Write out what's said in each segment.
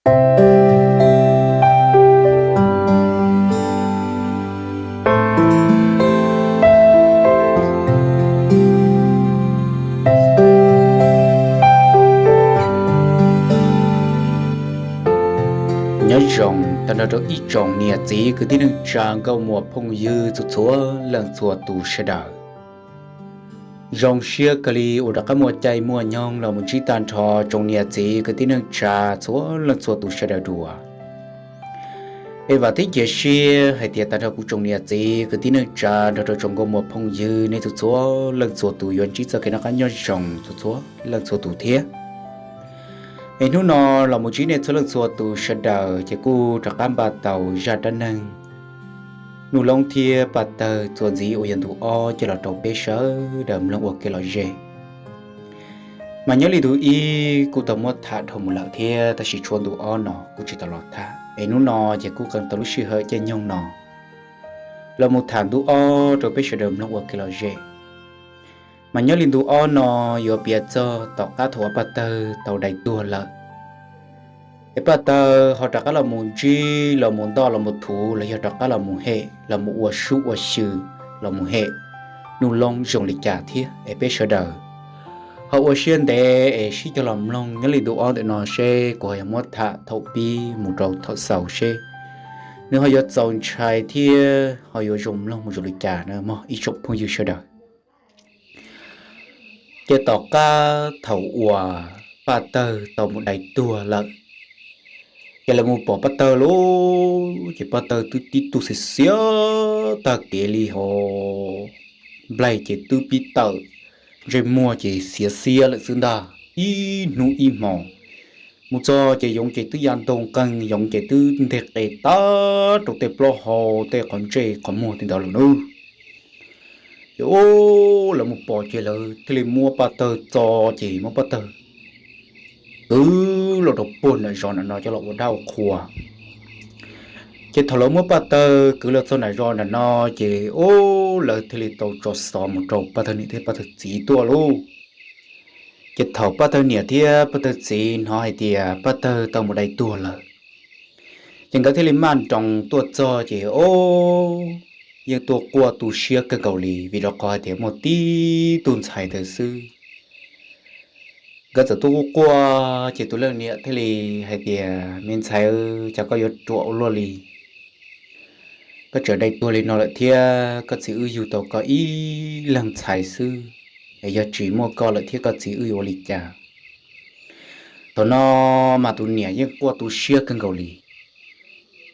Nyob zoo tag nrho rau ib tsoom niam txiv kwv tij neej tsa nkauj muam phooj ywg txhua txhua leej txhua tus sawv daws. Zoo siab kawg li uas rov qab muaj caij muaj nyoog los mus ntsib tag nrho tsoom niam txiv kwv tij neej tsa txhua leej txhua tus sawv daws dua. Es vam thiab cia siab hais tias tag nrho kuv tsoom niam txiv kwv tij neej tsa nrog rau tsoom nkauj muam phooj ywg nej txhua txhua leej txhua tus yuav ntsib txoj kev noj qab nyob zoo txhua txhua leej txhua tus thiab. Es hnub no los mus ntsib nej txhua leej txhua tus sawv daws ces kuj rov qab npaj tau zaj dab neeg Nuj Loob thiab Paj Tawg txuas ntxiv uas yog ntu ob coj los rau peb sawv daws mloog ua kev lom zem. Mas nyob li ntu ib kuj tau muab tham dhau mus lawm thiab, tab sis tshuav ntu ob no kuj tsis tau los tham, es hnub no ces kuj qee tau lub sij hawm caij nyoog no los mus tham ntu ob rau peb sawv daws mloog ua kev lom zem. Mas nyob li ntu ob no yuav piav txog tom qab thaum uas Paj Tawg tau dai tuag lawm, es Paj Tawg ho rov qab los mus ntsib los mus ntoj los mus thuv los yog rov qab los mus hem los mus ua sub ua xyw los mus hem Nuj Loob zoo li cas thiab, es peb sawv daws ho ua siab ntev es sib cog los mloog nyob li ntu ob ntawm no seb kuv ho yog muab tham thaum pib mus rau thaum xaus seb nws ho yuav txaus ntshai thiab ho yuav zoo mloog mus zoo li cas na mog ib tsoom phooj ywg sawv daws. Ces tom qab thaum uas Paj Tawg tau mus dai tuag lawm, ces lawv mus pom Paj Tawg lauj, ces Paj Tawg twb tib tug xiav xiav tag kev li hos, nplaig ces twb pib tawm, ntsej muag ces xiav xiab lawm xwb ntag, ib hnub ib hmos. Mus txog ces yoov ces twb ya ntoo nqeeg, yoov ces twb nteg qe tag rau tej plaub hau tej qhov ntsej qhov muag tej ntawd lawm nawb. Ces lawv mus pom ces lawv thiaj li muab Paj Tawg txo, ces muab Paj Tawg kwv los rau puag nram zos nram no coj los ua dab ua qhua. Ces thaum lawv muab Paj Tawg kwv los txog nram zos nram no, ces lawv thiaj li tau tso xov mus rau Paj Tawg niam thiab Paj Tawg txiv tuaj lauj. Ces thaum Paj Tawg niam thiab Paj Tawg txiv hnov hais tias Paj Tawg tau mus dai tuag lawm, ces nkawd thiaj li maj nroos tuaj txog ces o, yeej tuaj quaj tu siab kawg nkaus li, vim rau qhov hais tias muaj tib tug ntxhais ntawd xwb. Nkawd txawm tuaj quaj quaj, ces tus leej niam thiaj li hais tias, Me ntxhais, cas koj yuav ruam ua luaj li? Koj tseem dai tuag li no lawm thiab, koj txiv wb yug tau koj ib leeg ntxhais xwb, es yog tsis muaj koj lawm thiab koj txiv wb yuav ua li cas? Thaum no mas tus niam yeej quaj tu siab kawg nkaus li.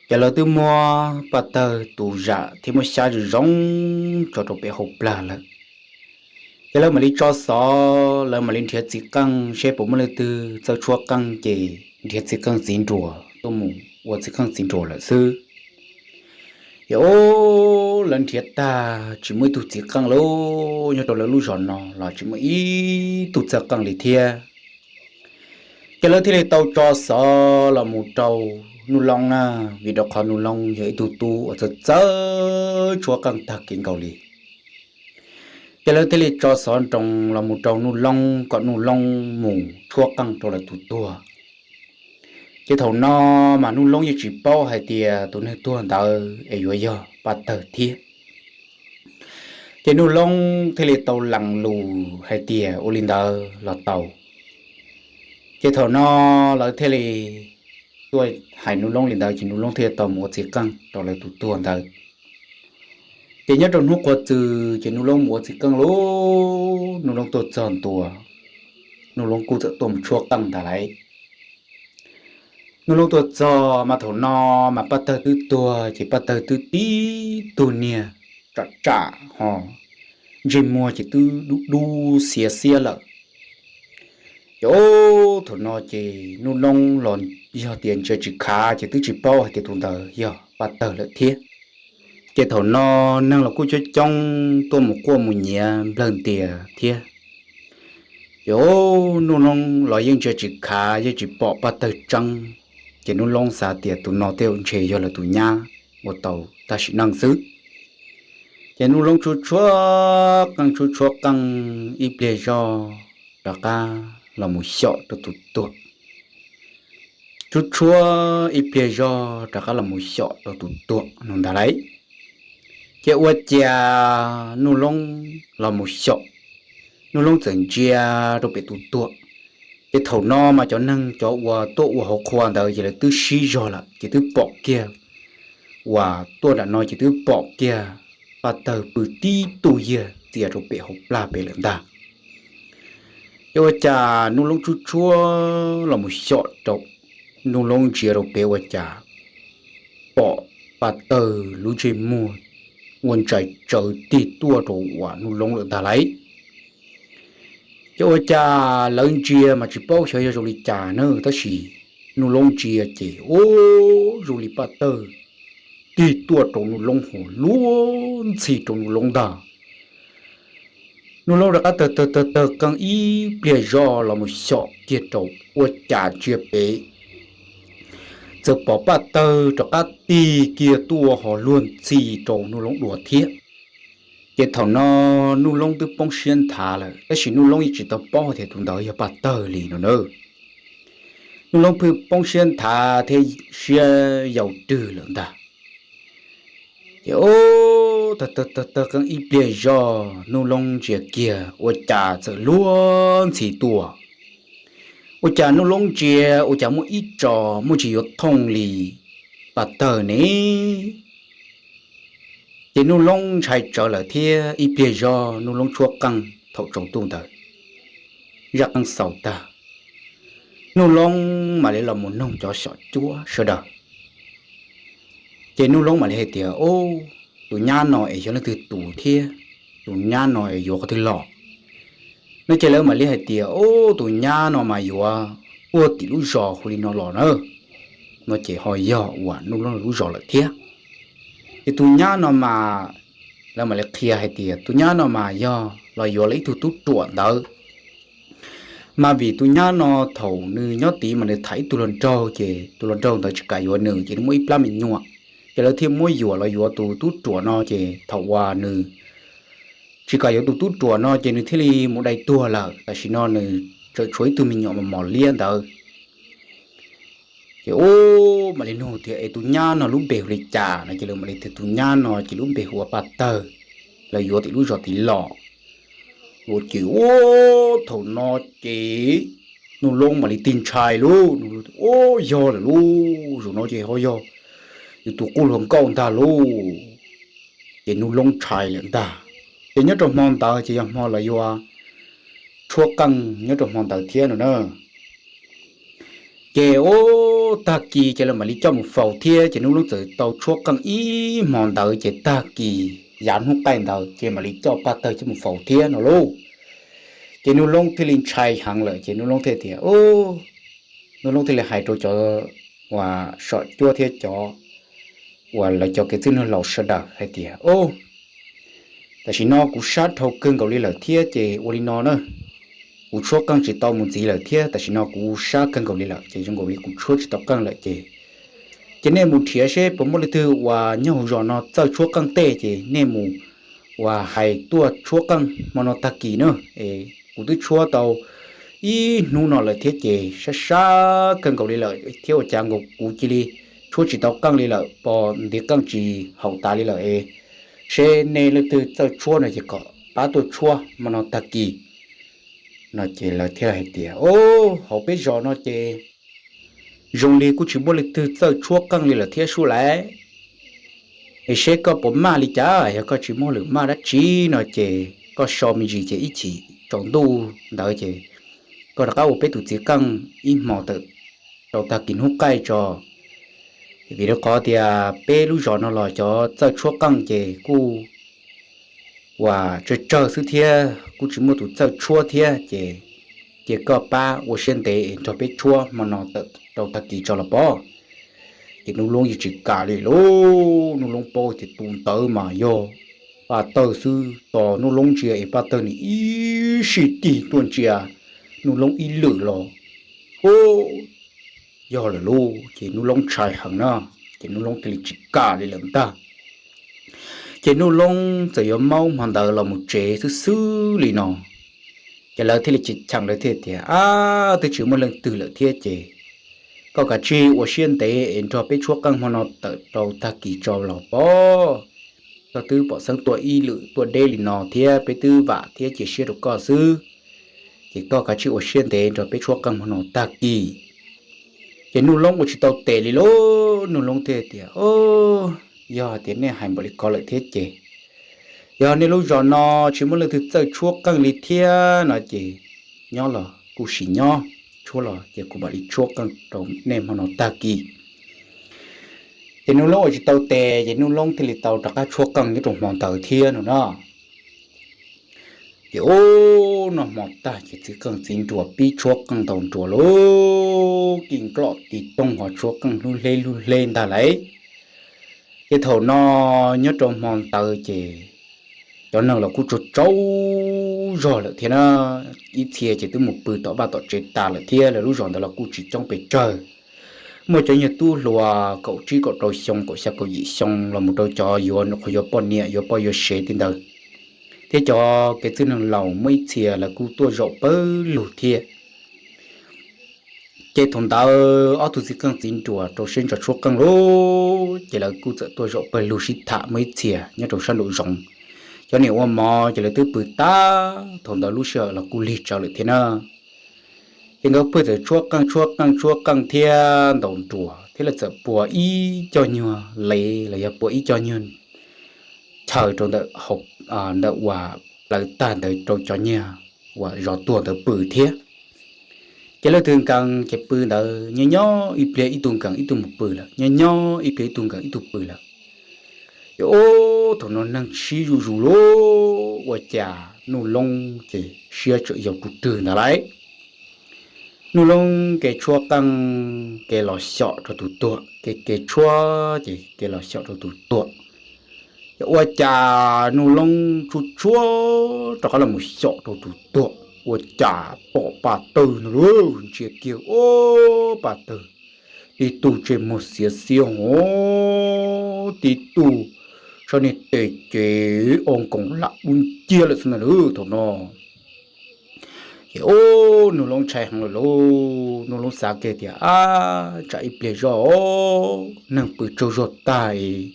Ces lawv twb muab Paj Tawg tus zam thiab muab xyab zoo zoo tso rau pem hauv plag lawm. Ces lawv mam li tso xov, lawv mam li nrhiav txiv qeej seb puas muaj leej twg txawj tshuab qeej, ces nrhiav txiv qeej txiv nruas tuaj mus ua txiv qeej txiv nruas lawm xwb. Ces o, lawv nrhiav tag tsis muaj ib tug txiv qeej lauj, nyob rau lawv lub zos no los tsis muaj ib tug txawj qeej li thiab. Ces lawv thiaj li tau tso xov los mus rau Nuj Loob na, vim rau qhov Nuj Loob yog ib tug tub uas txawj txawj tshuab qeej tag kev nkaus li. Ces lawv thiaj li tso xov nroos los mus rau Nuj Loob kom Nuj Loob mus tshuab qeej rau lawv tus tuag. Ces thaum no mas Nuj Loob yeej tsis paub hais tias tus neeg tuag ntawd es yuav yog Paj Tawg thiab. Ces Nuj Loob thiaj li tau lees lus hais tias ua li ntawd los tau. Ces thaum no lawv thiaj li tuaj hais Nuj Loob li ntawd, ces Nuj Loob thiaj li tau mus ua txiv qeej rau lawv tus tuag ntawd. Ces nyob rau hnub qhuav txwm ces Nuj Loob mus ua txiv qeej lauj, Nuj Loob tuaj txog ntua, Nuj Loob kuj txawm tuaj mus tshuab qeej ntag lauj. Nuj Loob tuaj txog mas thaum no mas Paj Tawg twb tuag, ces Paj Tawg twb tib tug niag tsam tsam ho ntsej muag ces twb dub dub xiav xiab lawm. Ces thaum no ces Nuj Loob los yog tias ntsia tsis khav ces twb tsis paub hais tias tus ntawd yog Paj Tawg lawm thiab. Ces thaum no neeg los kuj coob coob tuaj mus quaj mus nyiav nplawg ntias thiab. Ces Nuj Loob los yeej ntsia tsis khav yeej tsis pom Paj Tawg tseeb. Ces Nuj Loob xav tias tus no tej zaum ntshe yog lawv tus nyab uas tau tag sim neej xwb. Ces Nuj Loob tshuab tshuab qeej tshuab tshuab qeej ib pliag zog rov qab los mus xyom rau tus tuag. tshuab tshuab ib pliag zog rov qab los mus xyom rau tus tuam no ntag lauj. Ces ua cas Nuj Loob los mus xyom, Nuj Loob txawm ntsia rau pem tus tuam. Ces thaum no mas cov neeg cov uas tuaj ua hauv qhua ntawd ces lawv twb sib zog lawm ces twb pom kiag, uas tuaj nram no ces twb pom kiag Paj Tawg pw tib tug yiag txias rau pem hauv plag pem lawm ntag. Ces ua cas Nuj Loob tshuab tshuab los mus xyom rau, Nuj Loob ntsia rau pem ua cas pom Paj Tawg lub ntsej muag ua ntsais tsawv tig tuaj rau uas Nuj Loob lawm ntag lauj. Ces ua cas lawv ntsia mas tsis paub xyov yog zoo li cas na, tab sis Nuj Loob ntsia ces ua zoo li Paj Tawg tig tuaj rau Nuj Loob hauv, luag ntxhi rau Nuj Loob ntag. Nuj Loob rov qab tawg tawg tawg tawg qeej ib pliag zog los mus xyom kiag rau, ua cas ntsia pem txawm pom Paj Tawg rov qab tig kiag tuaj ho luag ntxhi rau Nuj Loob dua thiab. Ces thaum no Nuj Loob twb poob siab nthav lawm, tab sis Nuj Loob yeej tsis tau paub hais tias tus ntawd yog Paj Tawg li no na. Nuj Loob pheej poob siab nthav thiab siab yau rwg lawm ntag. Ces ua tawg tawg tawg tawg qeej ib pliag zog Nuj Loob ntsia kiag ua cas txawm luag ntxhi tuaj. Ua cas Nuj Loob ntsia ua cas muaj ib tso muaj ntsis yuav thooj li Paj Tawg ne. Ces Nuj Loob ntshai tsawv lawm thiab ib pliag zog Nuj Loob tshuab qeej thaum tsaus ntuj ntawd, zaj qeej xaus tag, Nuj Loob mam li los mus noog cov xyom cuab sawv daws. Ces Nuj Loob mam li hais tias, Ub, tus nyab no es yog leej twg tus thiab, tus nyab no es yuav qhov twg los? No ces lawv mam li hais tias, Ub, tus nyab no mas yuav tuaj tim lub zos hu li no los na. No ces ho yog uas Nuj Loob lub zos lawm thiab. Ces tus nyab no mas, lawv mam li qhia hais tias tus nyab no mas yog los yuav lawv ib tug tub ruam ntawd. Mas vim tus nyab no thaum nws nyob tid mas nws tham ib tug hluas nraug, ces tus hluas nraug ntawd tsis kam yuav nws, ces nws muaj ib plab me nyuam, ces lawv thiaj muab yuam los yuav tus tub ruam no, ces thaum uas nws tsis kam yuav tus tub ruam no ces nws thiaj li mus dai tuag lawm. Tam sim no nws tseem tshuav ib tug me nyuam mos mos liab ntawd. Ces ub, mam li nug tias, Es tus nyab no lub npe hu li cas? No ces lawv mam li tias tus nyab no ces lub npe hu ua Paj Tawg, lawv yuav tim lub zos tid los. Ua ces ub, thaum no ces Nuj Loob mam li tig ntshai lauj, Nuj Loob, Ub, yog lawm lauj, zaum no ces ho yog yus tus qub hluas nkauj ntag lauj. Ces Nuj Loob ntshai lawm ntag. Ces nyob rau hmo ntawd ces yog hmo lawv yuav tshuab qeej nyob rau hmo ntawd thiab no na. Ces ub, tag kis ces lawv mam li coj mus faus thiab, ces Nuj Loob txawm tau tshuab qeej ib hmo ntawd, ces tag kis yav hnub qaij ntawd ces mam li coj Paj Tawg coj mus faus thiab no lauj. Ces Nuj Loob thiaj li ntshai heev lawm, ces Nuj Loob thiaj tias, Nuj Loob thiaj li hais rau cov uas xyom cuab thiab cov uas lawv cov kev txwj neeg laus sawv daws hais tias, Ub, tam sim no kuv sab dhau kawg nkaus li lawm thiab, ces ua li no na, kuv tshuab qeej tsis tau mus ntxiv lawm thiab, tam sim no kuv sab kawg nkaus li lawm, ces zoo nkaus li kuv tshuab tsis tau qeej lawm ces, ces nej mus nrhiav seb puas muaj leej twg uas nyob hauv zos no txawj tshuab qeej tej, ces nej mus uas hais tuaj tshuab qeej hmo no tag kis na. Es kuv twb tshuab tau ib hnub no lawm thiab, ces sab sab kawg nkaus li lawm thiab, ua cas nkaus kuv cia li tshuab tsis tau qeej li lawm, pos ntiv qeej tsis haum tas li lawm es, seb nej leej twg txawj tshuab no ces kom pab tuaj tshuab hmo no tag kis. No ces lawv thiaj hais tias, Ub, hauv peb zos no ces zoo li kuj tsis muaj leej twg txawj tshuab qeej li lawm thiab sub lauj. Es seb koj puas maj li cas, yog koj tsis muaj lwm maj dab tsi no ces koj so me ntsis ces ib chim tsaus ntuj ntawd ces koj rov qab ua peb tus txiv qeej ib hmos tawm rau tag kis hnub qaij tso. Vim rau qhov tias peb lub zos no los cov txawj tshuab qeej ces kuj uas tsawg tsawg xwb thiab, kuj tsis muaj tus txawj tshuab thiab, ces cia koj pab ua siab ntev es nrog peb tshuab hmo no tawm rau tag kis tso los pob. Ces Nuj Loob yeej tsis kam li lauj, Nuj Loob paub tias tus ntawd mas yog Paj Tawg xwb, tos Nuj Loob ntsia es Paj Tawg nws ib sij tig tuaj ntsia Nuj Loob ib lwm los, ub, yog lawm lauj, ces Nuj Loob ntshai heev na, ces Nuj Loob thiaj li tsis kam li lawm ntag. Ces Nuj Loob txawm yuav maub hmo ntawd los mus tsev xwb xwb li no, ces lawv thiaj li cheem lawv thiaj tias, Ab, twb tsis muaj leej twg lawm thiab ces koj kav tsij ua siab ntev es nrog peb tshuab qeej hmo no tawm rau tag kis tso los pob. Koj twb pom xeeb tuaj ib lwm tuaj deb li no thiab peb twb vam thiab cia siab rau koj xwb. Ces koj kav tsij ua siab ntev nrog peb tshuab qeej hmo no tag kis. Ces Nuj Loob ua tsis tau tes li lauj, Nuj Loob thiaj tias, Yog tias nej hais npaum li ko lawm thiab ces, yog nej lub zos no tsis muaj leej twg txawj tshuab qeej li thiab no ces nyob los kuj sim nyob, tshuab los ces kuv mam li tshuab qeej rau nej hmo no tag kis. Ces Nuj Loob ua tsis tau tes ces Nuj Loob thiaj li tau rov qab tshuab qeej nyob rau hmo ntawd thiab no na. Ces ub, noj hmo tag ces txiv qeej txiv nruas pib tshuab qeej ntaus nruas lauj, kij nkloj tiv tooj ho tshuab qeej hlub hleb hlub hleb ntag lauj. Ces thaum no nyob rau hmo ntawd ces cov neeg los kuj tsaug tsaug zog lawm thiab na. Ib txhia ces twb mus pw tom vaj tom tsev tas lawm thiab lawv lub zos ntawd los kuj tsis coob pes tsawg. Muaj cov nyuag tub hluas kaum tsib kaum rau xyoo, kaum xya kaum yim xyoo los mus rau cov yuav, qhuav yuav poj niam yuav poj yuav sev tej ntawd, thiab cov kev txwj neeg laus muaj ib txhia lawv kuj tuaj zaum pawg lug thiab. Ces thaum ntawd ob tug txiv qeej txiv nruas rau siab ntso tshuab qeej lauj, ces lawv kuj txawm tuaj zaum pawg lug sib tham muaj ib txhia nyob rau sab nraum zoov. Cov niam ua mov ces lawv twb pw tag, thaum ntawd lub sij hawm los kuj lig tsawv lawm thiab na. Ces nkawd pheej txawm tshuab qeej tshuab qeej tshuab qeej thiab ntaus nruas thiab lawv txawm pua ib co nyuag lev los yog pua ib co nyuag chaw rau ntawm, ntawm uas plawv tag ntawd rau cov niag uas zov tuag ntawd pw thiab. Ces leej twg nkees ces pw ntawd, nyob nyob ib pliag ib tug nkees ib tug mus pw lawm, nyob nyob ib pliag ib tug nkees ib tug pw lawm. Ces ub, thaum no neeg sib zuj zus lauj, ua cas Nuj Loob ces siab tseem yau rwg rwg ntawd lauj. Nuj Loob ke tshuab qeej ke los xyom rau tus tuag, ke ke tshuab ces ke los xyom rau tus tuag. Ces ua cas Nuj Loob tshuab tshuab rov qab los mus xyom rau tus tuag, ua cas pom Paj Tawg no lauj, ntsia kiag ub, Paj Tawg tib tug ntsej muag xiav xiab hov, tib tug sab niag tes ces ua nkoos lam dub nciab lawm xwb ntag lauj thaum no. Ces ub, Nuj Loob ntshai heev lawm lauj, Nuj Loob xav kiag tias, ab, tsam ib pliag zoj neeg pw tsaug zog tag es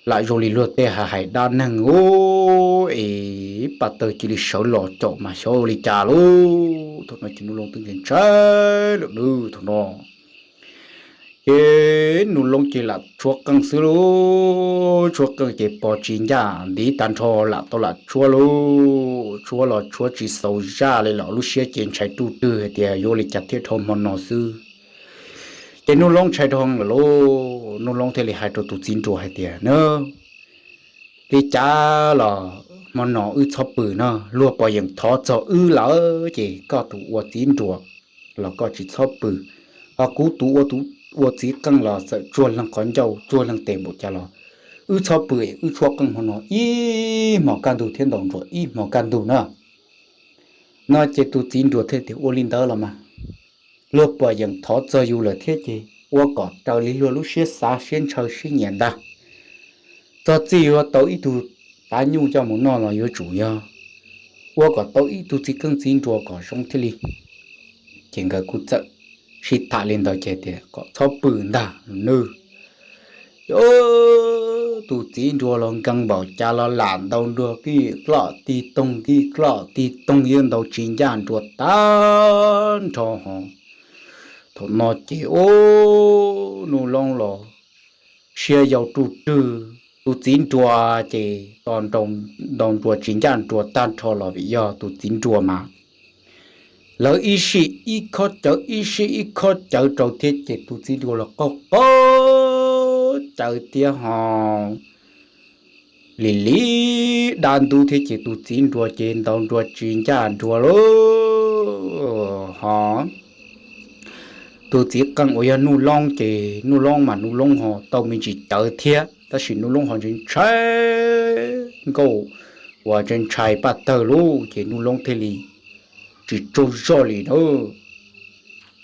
lam zoo li luag tej hais hais dab neeg ub, es Paj Tawg cia li sawv los caum mas xyov ua li cas lauj. Thaum no ces Nuj Loob twb ntshai ntshai lawm nawb thaum no. Ces Nuj Loob ces lam tshuab qeej xwb lauj, tshuab qeej ces pos tsis ncaj ntiv tag nrho, lam tau lam tshuab lauj, tshuab los tshuab tsis xaus zaj li los lub siab ces ntshai ruj rwg hais tias yuav ua li cas thiaj dhau hmo no xwb. Ces Nuj Loob ntshai dhau lawm lauj, Nuj Loob thiaj li hais rau tus txiv nruas hais tias, na, li cas los hmo no wb txhob pw no, luag pom yeem thov txog wb lawm ces koj tus ua txiv nruas los koj tsis txhob pw, ho kuv tus ua, tus ua txiv qeej los txawm tsuag leeg qhov ncauj tsuag leeg tes npaum cas los wb txhob pw, wb tshuab qeej hmo no ib hmos kaj ntug thiab ntaus nruas ib hmos kaj ntug na. No ces tus txiv nruas thiaj tias, ua li ntawd los mas, luag pom yeem thov txog yus lawm thiab ces ua kom raws li luag lub siab xav siab ntshaw siab nyiam ntag. Txog txij yuav tau ib tug tav nyuj coj mus noj los yuav tsum yog ua kom tau ib tug txiv qeej txiv nruas kom zoo thiaj li. Ces nkawd kuj txawm sib tham li ntawd ces tias kom txhob pw ntag nawb. Ces tus txiv nruas los nkees npaum cas los lam ntaus nruas kij kloj tig toog kij kloj tig toog yeej ntaus tsis ncaj nruas tag nrho hos. Thaum no ces ub, Nuj Loob los siab yau ruj rwg, tus txiv nruas ces tos ntaus nruas tsis ncaj nruas tag nrho los vim yog tus txiv nruas mas lawv ib sij ib khob cawv ib sij ib khob cawv rau thiab ces tus txiv nruas los qaug qaug cawv thiab hos. Lim lim dab ntub thiab ces tus txiv nruas ces ntaus nruas tsis ncaj nruas lauj hos. Tus txiv qeej uas yog Nuj Loob ces Nuj Loob mas Nuj Loob ho tau me ntsis cawv thiab tab sis Nuj Loob ho ntshai ntshai nkauj uas ntshai ntshai Paj Tawg lauj ces Nuj Loob thiaj li tsis tsaug zog li na.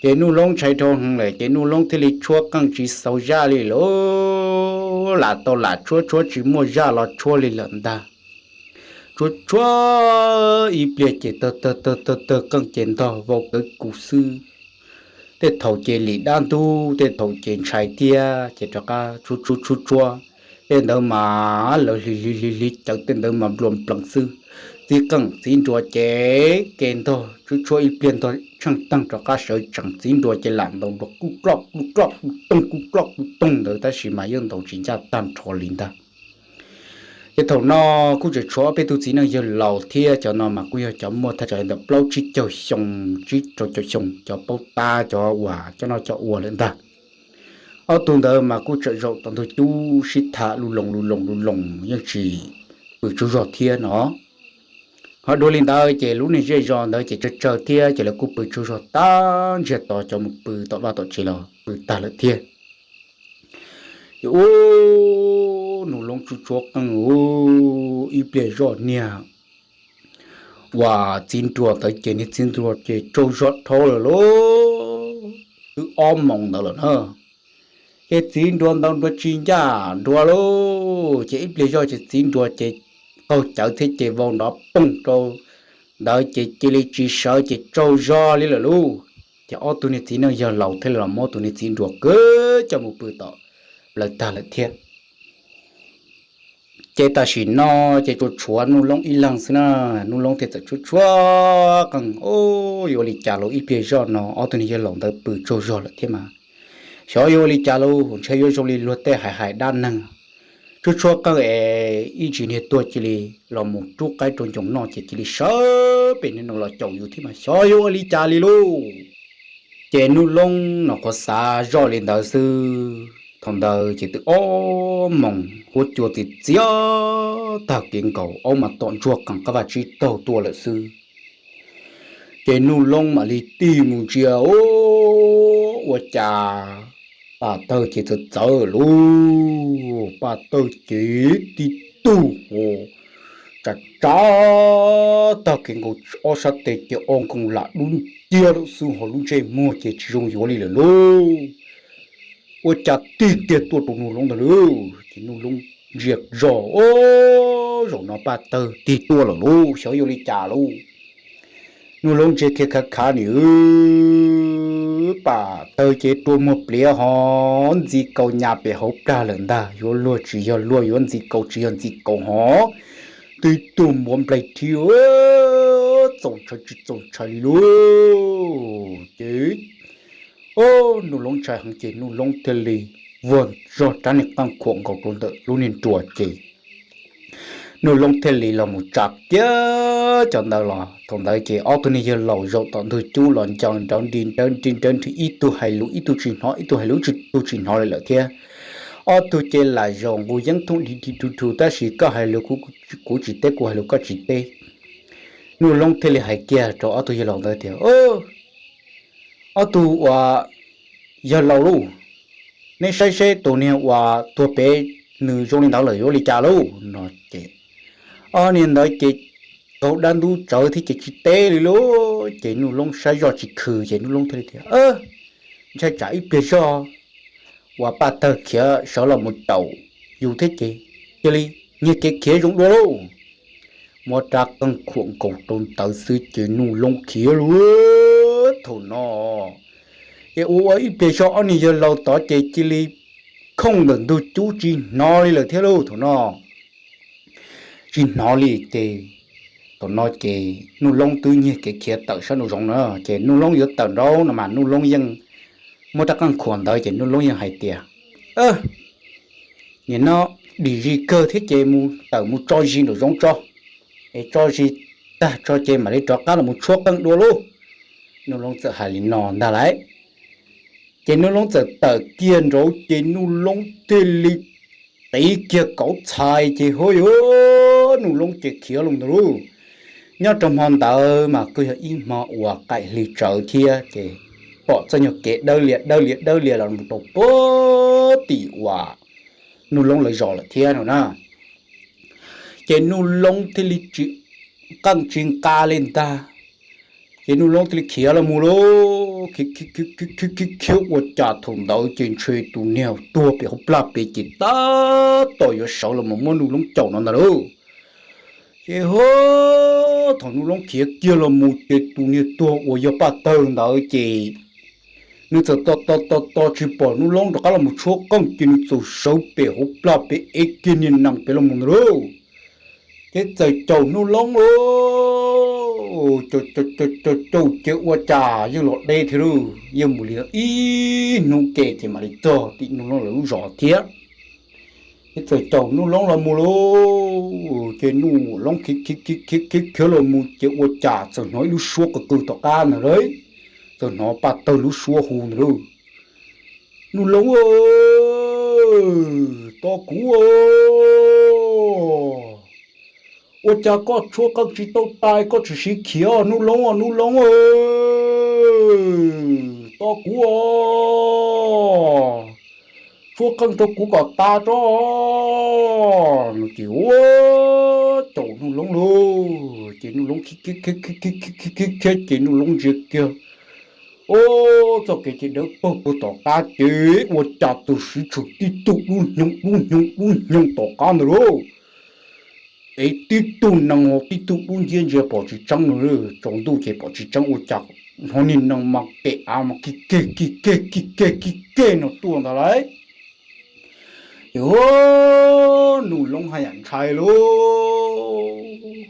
Ces Nuj Loob ntshai dhau heev lawm ces Nuj Loob thiaj li tshuab qeej tsis xaus zaj li lauj, lam tau lam tshuab tshuab tsis muaj zaj los tshuab li lawm ntag. Tshuab tshuab ib pliag ces tawg tawg tawg tawg tawg qeej ces ntog vau kawg kuv xwb. Tej thaum ces lim dab ntub, tej thaum ces ntshai thiab ces rov qab tshuab tshuab tshuab tshuab. Tej ntawd mas lawv hliv hliv hliv hliv cawv, tej ntawd mas nplua nplees xwb. Txiv qeej txiv nruas ces ke ntog tshuab tshuab ib pliag ntog tsheej teeg rov qab sawv tsees, txiv nruas ces lam ntaus nruas kuj kloj kuj kloj kuj toog kuj kloj kuj toog ntawd tab sis mas yeej ntaus tsis ncaj tag nrho li ntag. Ces thaum no kuj tseem tshuav ob peb tug txiv neej yawg laus thiab, cov no mas kuj yog cov muaj thaj tsam li ntawm plaub tsib caug xyoo, tsib rau caum xyoo, cov paub tab cov uas coj noj coj ua lawm ntag. Ob tug ntawd mas kuj tseem zaum tom ntug cub sib tham lu loos lu loos lu loos yeej tsis pw tsaug zog thiab no. Ho dua li ntawd ces lub niag zej zos ntawd ces tsawg tsawg thiab ces lawv kuj pw tsaug zog tag ntsiag to, cov mus pw tom vaj tom tsev los pw tag lawm thiab. Ces ua Nuj Loob tshuab tshuab qeej ua ib pliag zoj niag uas txiv nruas ntawd ces niag txiv nruas ces tsaug zog dhau lawm lauj, twb ob moos ntawd lawm na. Ces txiv nruas ntaus nruas tsis ncaj nruas lauj, ces ib pliag zoj ces txiv nruas ces qaug cawv thiab ces vau nrov poog rau ntawd ces cia li tsis sawv ces tsaug zog li lawm lauj. Ces ob tug niag txiv neej yawg laus thiaj li los muab tus niag txiv nruas kwv coj mus pw tom plawv tag lawm thiab. Ces tam sim no ces tsuas tshuav Nuj Loob ib leeg xwb na. Nuj Loob thiaj txawm tshuab tshuab qeej, o, yuav ua li cas lauj, ib pliag zoj no ob tug niag yawg laus ntawd pw tsaug zog lawm thiab mas, xyov yuav ua li cas lauj, ntshe yuav zoo li luag tej hais hais dab neeg, tshuab tshuab qeej es ib ntsis niag tuag cia li los mus rub qaib rau ncoos noj ces cia li sawv pem niag no los caum yus thiab mas xyov yuav ua li cas li lauj. Ces Nuj Loob nyuam qhuav xav zoj li ntawd xwb, thaum ntawd ces twb ob moos huab cua txias txias tag kev nkaus, aub mas tom ntsuag qees qab vaj tsib taug tuaj lawm xwb. Ces Nuj Loob mam li tig mus ntsia, o, ua cas Paj Tawg ces txawv txawv lauj, Paj Tawg ces tib tug ho tsav tsav tag kev nkaus, ob sab tes ces o nkoos lam dub nciab lawm xwb, ho lub ntsej muag ces tsis zoo yuav li lawm lauj. Ua cas tig tiag tuaj rau Nuj Loob ntag lauj. Ces Nuj Loob ntsia zog, o, zaum no Paj Tawg tig tuaj lawm lauj, xyov yuav li cas lauj. Nuj Loob ntsia kiag khav khav nim, Paj Tawg ces rua muag pliav ho ntxi kaus nyas pem hauv plag lawm ntag, yuav luag tsis yog luag, yuav ntxi kaus tsis yog ntxi kaus ho twb tuag npuav nplaig rhib, txaus ntshai tsis txaus ntshai li lauj. Ces Nuj Loob ntshai heev ces Nuj Loob thiaj li vuag zog rab niag qeej khuam nkaus rau ntawm lub niag nruas ces Nuj Loob thiaj li los mus tsa kiag cov ntawd los. Thaum ntawd ces ob tug niag yawg laus zaum tom ntug cub los ncaws nrawv nri nrawv nri nrawv nri, ib tug hais lus ib tug tsis hnov, ib tug hais lus ib tug tsis hnov li lawm thiab. Ob tug ces lam zaum nqus yeeb thooj dig dig rug rug, tab sis koj hais lus kuv tsis teb, kuv hais lus koj tsis teb. Nuj Loob thiaj li hais kiag rau ob tug yawg laus ntawd tias, ob tug uas yawg laus lauj, neb saib seb tus niag uas tuag pem nws zoo li ntawd lawm yuav li cas lauj no ces ob niag ntawd ces kaug dab ntub tsawv thiab ces tsis teb li lauj. Ces Nuj Loob saib zoj tsis khw ces Nuj Loob thiaj li tias, ntshai tsam ib pliag zog uas Paj Tawg khiav sawv los mus caum yus thiab ces cia li nyiag kev khiav zoo dua lauj. Muab rab qeej khuam nkaus rau ntawd xwb ces Nuj Loob khiav lauj. Thaum no ces ua ua ib pliag zog ob niag yawg laus tod ces cia li khooj ntawm ntug cub tsis hnov li lawm thiab lauj. Thaum no tsis hnov li ces thaum no ces Nuj Loob twb nyiag kev khiav tawm sab nraum zoov na, ces Nuj Loob yuav tawm nraud no mas Nuj Loob yeej muab rab qeej khuam ntawd ces Nuj Loob yeej hais tias, nim no dim zis kawg thiab ces mus tawm mus tso zis nraum zoov tso, es tso zis tag tso ces mam li rov qab los mus tshuab qeej dua lauj. Nuj Loob txawm hais li no ntag lauj. Ces Nuj Loob txawm tawm kiag nraud ces Nuj Loob thiaj li tiv kiag kauv txhais ces hu yuav Nuj Loob ces khiav los ntag lauj. Nyob rau hmo ntawd mas kuj yog ib hmo uas qaim hli tsawv thiab ces pom txoj nyuag kev dawb lias dawb lias dawb lias los mus rau puag tim uas Nuj Loob lawv zos lawm thiab no na. Ces Nuj Loob thiaj li tsis qeej tsis nqa li ntag. Ces Nuj Loob thiaj li khiav los mus lauj, khiav khiav khiav ua cas thaum ntawd ces ntshe tus niag tuag pem hauv plag pem ces tab tom yuav sawv los mus muab Nuj Loob caum no ntag lauj. Ces hu, thaum Nuj Loob khiav kiag los mus ces tus niag tuag uas yog Paj Tawg ntawd ces Nws txawm tos tos tos tos tsis pom Nuj Loob rov qab los mus tshuab qeej ces nws txawm sawv pem hauv plag pem ev kiag niag nees pem los mus ntag lauj. Ces txawm caum Nuj Loob lauj, caum caum caum caum ces ua cas yeej los deb thiab lauj, yeej mus li ib hnub ke ces mam li txog tim Nuj Loob lawv lub zos thiab. Ces txawm caum Nuj Loob los mus lauj, ces Nuj Loob khiav khiav khiav khiav khiav los mus ces ua cas txawm hnov ib lub suab qw qw tom qab ntag lauj. Txawm hnov Paj Tawg lub suab hu ntag lauj, Nuj Loob aw, tos kuv os. Ua cas koj tshuab qeej tsis tau tas koj tseem sib khiav, Nuj Loob os, Nuj Loob aw, tos kuv os, tshuab qeej rau kuv kom tas tso. No ces ua caum Nuj Loob lauj, ces Nuj Loob khiav khiav khiav khiav ces Nuj Loob ntsia kiag, ub, txoj kev ces dawb paug puag tom qab ces ua cas txawm siv tshwm tib tug dub hnyoo dub hnyoo dub hnyoo tom qab ntag lauj. Es tib tug nees ho tib tug dub nciab ntsia pom tsis tseeb no, tsaus ntuj ces pom tsis tseeb ua cas hnov niag nees mas kem av mas kig keg kig keg kig keg kig keg no tuaj ntag lauj. Ces Nuj Loob haj yam ntshai lauj,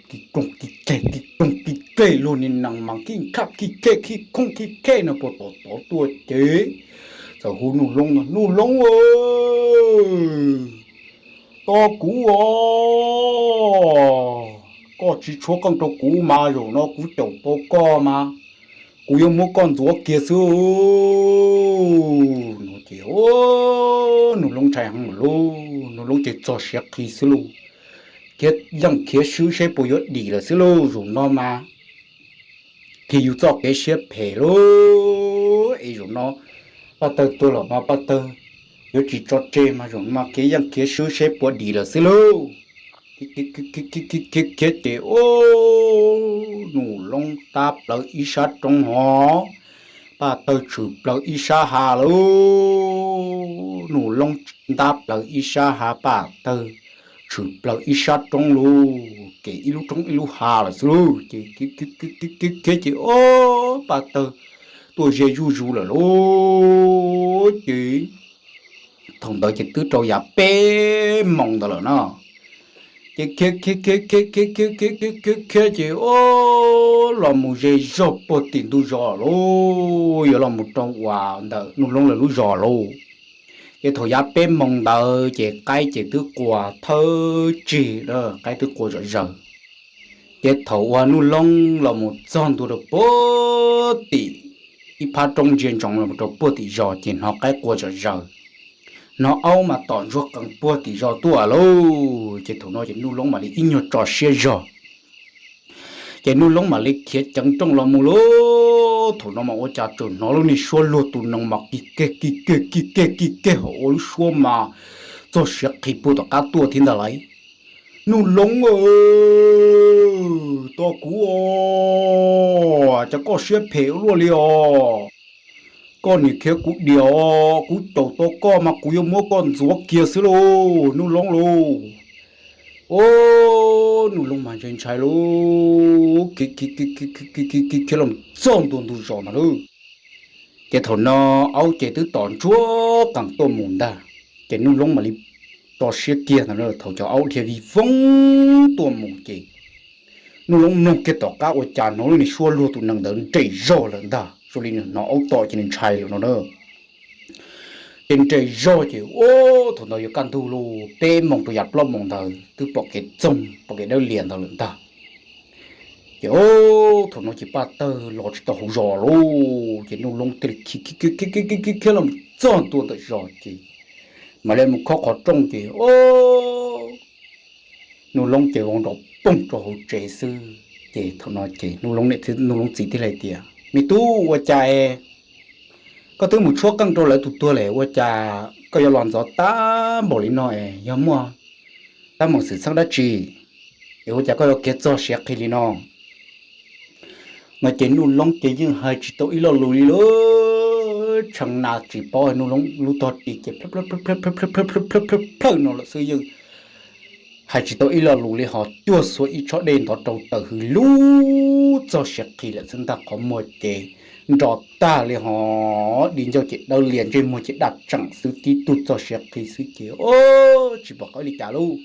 kig koog kig keg kig koog kig keg luag niag nees mas kig khaj kig keg kig khooj kig keg no puag tom tod tuaj ces txawm hu Nuj Loob no, Nuj Loob aw, tos kuv os, koj tsis tshuab qeej rau kuv mas zaum no kuv caum tau koj mas kuv yuav muab koj ntxuav kiag xwb. No ces Nuj Loob ntshai heev lawm lauj, Nuj Loob ces txog siav qhi xwb lauj, khiav yeej khiav swb saib puas yuav dim lawm xwb lauj, zaum no mas khi yus txoj kev siab phem lauj, es zaum no Paj Tawg tuag los mas Paj Tawg yuav tsis tso tseg mas zaum no mas khiav yeej khiav swb saib puas dim lawm xwb lauj. Khiav khiav ces ub, Nuj Loob ntab plaws ib sab roob hov, Paj Tawg tshwm plaws ib sab hav lauj. Nuj Loob ntab plaws ib sab hav, Paj Tawg tshwm plaws ib sab roob lauj, ces ib lub roob ib lub hav lawm xwb lauj. Ces khiav khiav ces ub, Paj Tawg tuaj ze zuj zus lawm lauj. Ces thaum ntawd ces twb rau yav peb moos ntawd lawm na. Ces khiav khiav khiav khiav khiav khiav khiav khiav khiav ces ub, los mus ze zog puag tim ntug zos lauj, yuav los mus rau uas ntawm Nuj Loob lawv lub zos lauj. Ces thaum yav peb moos ntawd ces qaib ces twb qua thawj tsig, qaib twb qua zom zaws. Ces thaum uas Nuj Loob los mus txog ntua rau puag tim ib phab roob ntsia ntsoov los rau puag tim zos ces hnov qaib qua zom zaws, hnov aub mas tom ntsuag qees puag tim zos tuaj lauj. Ces thaum no ces Nuj Loob mam li ib nyuag tso siab zog. Ces Nuj Loob mam li khiav ceev rooj los mus lauj. Thaum no mas ua cas tseem hnov lub niag suab luag tus nees mas kig keg kig keg kig keg kig keg hauv ua lub suab mas txog siav qhi puag tom qab tuaj thiab ntag lauj. Nuj Loob aw, tos kuv os, cas koj siab phem ua luaj li os. Koj niam khiav kuv diam os, kuv caum tau koj mas kuv yuav muab koj ntxuav kiag xwb lauj, Nuj Loob lauj. Ub, Nuj Loob mas ntshai ntshai lauj, khiav khiav khiav khiav khiav khiav khiav khiav khiav los txog ntua ntug zos ntag lauj. Ces thaum no aub ces twb tom ntsuag qees tuaj mus ntag, ces Nuj Loob mam li tso siab kiag ntag. Thaum cov aub dhia vij voog tuaj mus ces Nuj Loob mloog kiag tom qab ua cas hnov lub niag suab luag tus nees ntawd nres zog lawm ntag, zoo li nws hnov aub tom ces nws ntshai lawm no na. Ces nres zog ces ub, thaum ntawd yuav kaj ntug lauj, peb moos rau yav plaub moos ntawd twb pom kev txoog pom kev dawb lias ntawd lawm ntag. Ces ub, thaum no ces Paj Tawg los tsis tau hauv zos lauj, ces Nuj Loob thiaj li khiav khiav khiav khiav los txog ntua ntawm zos ces mam li mus khob qhov rooj ces ub, Nuj Loob ces vau nrov poog rau hauv tsev xwb. Ces thaum no ces Nuj Loob niam thiab Nuj Loob txiv thiaj li hais tias, Me tub, ua cas es koj twb mus tshuab qeej rau lawv tus tuag lawm, ua cas koj yuav los ntxov tag npaum li no es yog muaj tab meeg xwm txheej dab tsi es ua cas koj yuav khiav txog siav qhi li no? No ces Nuj Loob ces yeej hais tsis tau ib lo lus li lauj, tshee na tsis paub, Nuj Loob lub tog ris ces plhawj plhawj no lawm xwb, yeej hais tsis tau ib lo lus li, ho cuag xuas ib tshob dej ntov rau taws hws lub txog siav qhi lawm xwb ntag. Qhov muag ces nro tag li hos, di ncauj ces dawb lias, ntsej muag ces daj tseem xwb, tib tug txog siav qhi xwb ces o, tsis pom qab li cas lauj.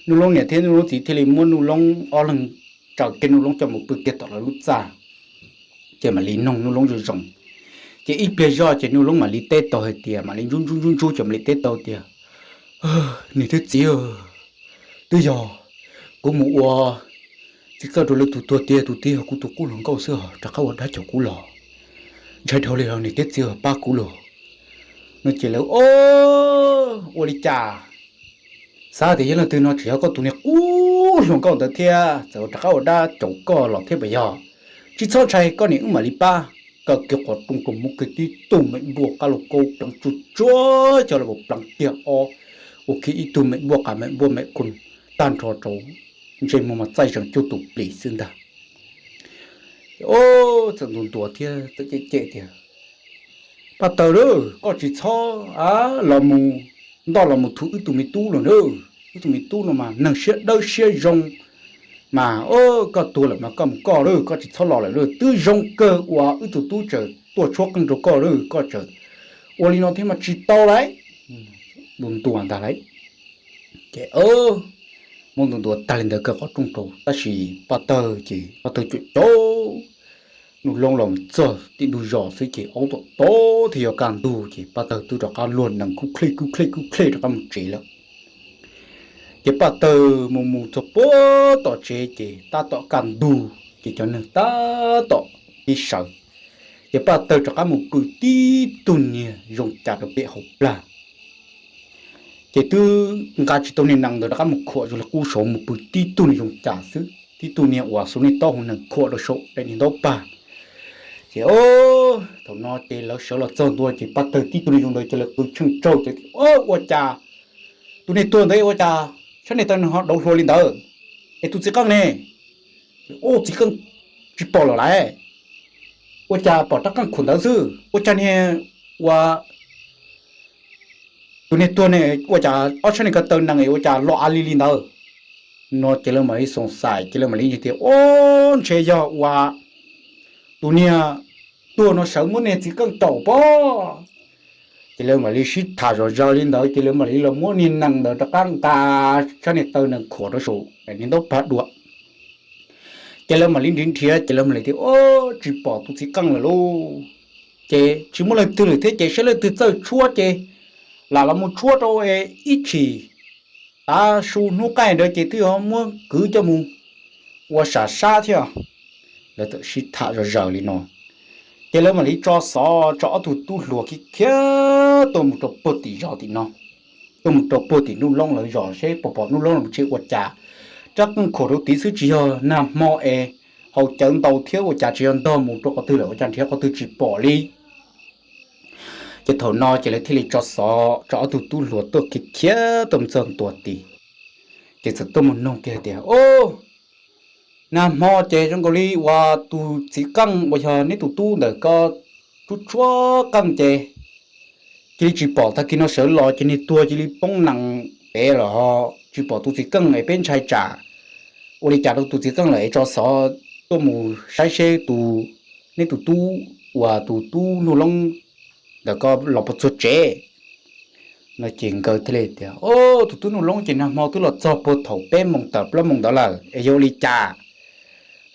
Nuj Loob niam thiab Nuj Loob txiv thiaj li muab Nuj Loob ob leeg, raws kiag Nuj Loob coj mus pw kiag tom lawv lub txaj, ces mam li noog Nuj Loob zoo zoo. Ces ib pliag zoj ces Nuj Loob mam li teb tau hais tias, mam li ntsub ntsub ntsub ntsub ces mam li teb tau tias, niam thiab txiv, twb yog kuv mus ua txiv qawj rau lawv tus tuag tiag, tus twg yog kuv tus qub hluas nkauj xwb, rov qab ua dab caum kuv los, ntshai dhau li los niam thiab txiv pab kuv los. No ces lawv, o, ua li cas xav tias yog leej twg no, tseem yog koj tus niag qub hluas nkauj ntawd thiab, txawm rov qab ua dab caum koj los thiab puas yog? Tsis txhob ntshai, koj niam wb mam li pab. Kaw kiag qhov rooj rau, muab kiag tib tug me npuaj qab lauj kaub pleev tsuj tsuav cov lawv pleev kiag ob, ua kiag ib tug me npuaj qab me npuaj me ku tag nrho rau, ntsej muag mas txaij zees cuaj tus plis xwb ntag. Txawm ntuas ntuas thiab txawm cem cem tias, Paj Tawg lauj, koj tsis txhob los mus ntoj los mus thuv wb tus me tub los na. Wb tus me tub no mas neeg siab dawb siab zoo, mas koj tuag lawm mas koj mus koj lauj, koj tsis txhob los lawm lauj. Twb zoo kawg uas wb tus tub tseem tuaj tshuab qeej rau koj lauj, koj tseem ua li no thiab mas tsis tau lauj. Ntuas ntuas ntag lauj. Ces muab ntuas ntuas tag li ntawd kaw qhov rooj rau, tab sis Paj Tawg ces Paj Tawg cuam caum Nuj Loob los txog tim ntug zos xwb ces aub tom tod thiaj yuav kaj ntug ces Paj Tawg twb rov qab luag nees kub khlej kub khlej kub khlej rov qab mus tsev lawm. Ces Paj Tawg mus mus txog puag tom tsev ces tab tom kaj ntug ces cov neeg tab tom pib sawv. Ces Paj Tawg rov qab mus pw tib tug niag zoo cas rau pem hauv plag. Ces twb nqa tsis tau niag nees ntawd rov qab mus khuam zoo li qub saud, mus pw tib tug niag zoo cas xwb, tib tug niag uas xub niag taub hau nees khuam rau saum daim niag ntaub pag. Ces thaum no ces lawv sawv los txog ntua ces Paj Tawg tib tug niag zoo ntawd ces lawv qw tsheej tsaug ces, Ua cas tus niag tuag ntawd ua cas sab niag taw nees ho dauv hluas li ntawd? Es tus txiv qeej ne? Ua txiv qeej tsis pom lawm lauj. Ua cas pom rab qeej khuam ntawd xwb, ua cas niag ua tus niag tuag ne ua cas ob sab niag ko taw nees es ua cas los a li li ntawd? No ces lawv mam li xoom xais ces lawv mam li tias, Ua, ntshe yog ua tus niag tuag no sawv muab niag txiv qeej caum pob. Ces lawv mam li sib tham zom zaws li ntawd ces lawv mam li los muab niag nees ntawd rov qab nqa sab niag taw nees khuam rau saum niag ntaub pag dua. Ces lawv mam li nrhiav nrhiav ces lawv mam li tias, Ua, tsis pom tus txiv qeej lawm lauj. Ces tsis muaj leej twg lawm thiab ces saib leej twg txawj tshuab ces lam los mus tshuab rau ib chim tav su hnub qaij ntawd ces twb yuav muab kwv coj mus ua sam sab thiab. Lawv txawm sib tham zom zaws li no ces lawv mam li tso xov tso ob tug tub hluas khiav khiav tuaj mus rau puag tim zos tim no, tuaj mus rau puag tim Nuj Loob lawv zos seb puas pom Nuj Loob los tsev ua cas. Rab qeej khuam rau tid xwb tsis yog nag hmo es haus cawv ntau thiab ua cas tsis yog ntog mus rau qhov twg lawm ua cas nrhiav qhov twg tsis pom li. Ces thaum no ces lawv thiaj li tso xov tso ob tug tub hluas tuaj khiav khiav tuaj mus txog ntua tid. Ces txawm tuaj mus noog kiag tias, Ub, nag hmo ces zoo nkaus li uas tus txiv qeej uas yog neb tus tub ntawm ko tshuab tshuab qeej ces cia li tsis pom, tag kis no sawv los ces niag tuag cia li poob nees pem lawm ho tsis pom tus txiv qeej es peb ntshai tsam ua li cas rau tus txiv qeej lawm es tso xov tuaj mus saib seb tus, neb tus tub uas tus tub Nuj Loob ntawm ko los puas txog tsev. No ces nkawd thiaj li tias, Ub, tus tub Nuj Loob ces nag hmo twb los txog puag thaum peb moos tawm plaub moos ntawd lawm es yog ua li cas?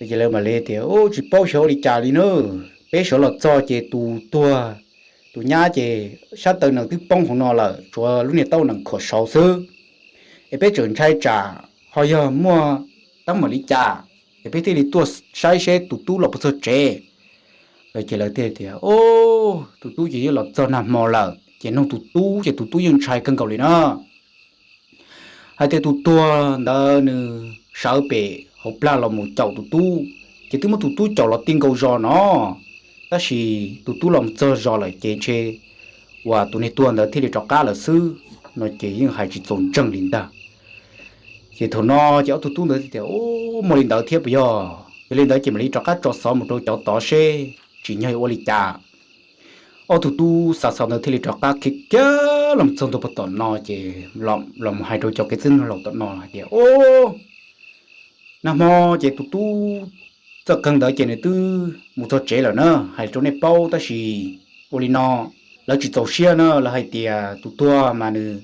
Ces lawv mam li tias, Ub, tsis paub xyov ua li cas li na, peb sawv los txog ces tus tuag, tus nyab ces sab taw nees twb poob hauv no lawm, tshuav lub niag taub nees khuam saud xwb. Es peb tseem ntshai tsam ho yog muaj teeb meem li cas, es peb thiaj li tuaj saib seb tus tub los puas txog tsev. Ces lawv thiaj tias, Ub, tus tub ces yeej los txog nag hmo lawm, ces noog tus tub ces tus tub yeej ntshai kawg nkaus li na. Hais tias tus tuag ntawd nws sawv pem hauv plag los mus caum tus tub, ces twb muab tus tub caum los ti nkaus zos no, tab sis tus tub los mus txog zos lawm ces ntshe uas tus niag tuag ntawd thiaj li rov qab lawm xwb. No ces yeej hais tsis txaus ntseeg li ntag. Ces thaum no ces ob tug tub ntawd thiaj tias, Ub, muaj li ntawd thiab puas yog? Yog li ntawd ces mam li rov qab tso xov mus rau cov tod seb tsim nyog ua li cas. Ob tug tub xa xov ntawd thiaj li rov qab khiav kiag los txog ntua puag tom no ces los mus hais rau cov kev txwj laus tom no hais tias, Ub, nag hmo ces tus tub txoj kawg ntawd ces nws twb mus txog tsev lawm na, hais rau nej paub. Tab sis ua li no, lawv tsis txaus siab na, lawv hais tias tus tuag mas nws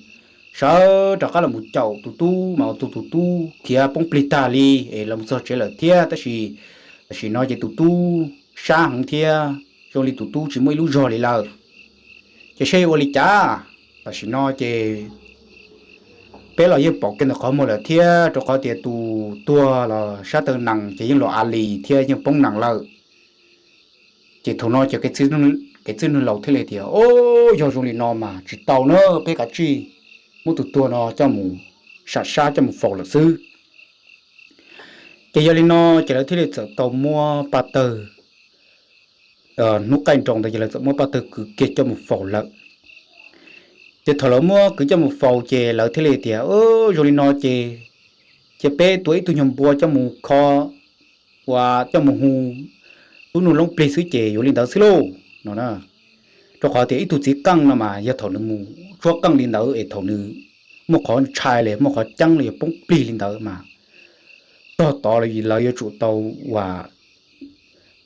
sawv rov qab los mus caum tus tub mas ua rau tus tub khiav poob plig tag li es lawv mus txog tsev lawm thiab. Tab sis tam sim no ces tus tub sab heev thiab zoo li tus tub tsis muaj ib lub zog li lawm. Ces saib yuav ua li cas, tam sim no ces peb los yeej pom kiag ntawm qhov muag lawm thiab, rau qhov tias tus tuag los sab taw nees ces yeej los av lis thiab yeej poob nees lawm. Ces thaum no ces kev txwj neeg laus thiaj li tias, O, yog zoo li no mas tsis tau na, peb kav tsij muab tus tuag no coj mus sam sab coj mus faus lawm xwb. Ces yog li no ces lawv thiaj li txawm tau muab Paj Tawg, hnub qaij nroos ntawd ces lawv txawm muab Paj Tawg kwv kiag coj mus faus lawm. Ces thaum lawv muab kwv coj mus faus ces lawv thiaj li tias, Zoo li no ces cia peb tua ib tug nyuag npua coj mus kho, uas coj mus hu tub Nuj Loob plig xwb ces yuav li ntawd xwb lauj, no na. Rau qhov tias ib tug txiv qeej no mas yog thaum nws mus tshuab qeej li ntawd es thaum nws muaj qhov ntshai li muaj qhov ceeb li yog poob plig li ntawd mas tog tod lawv yuav tsum tau uas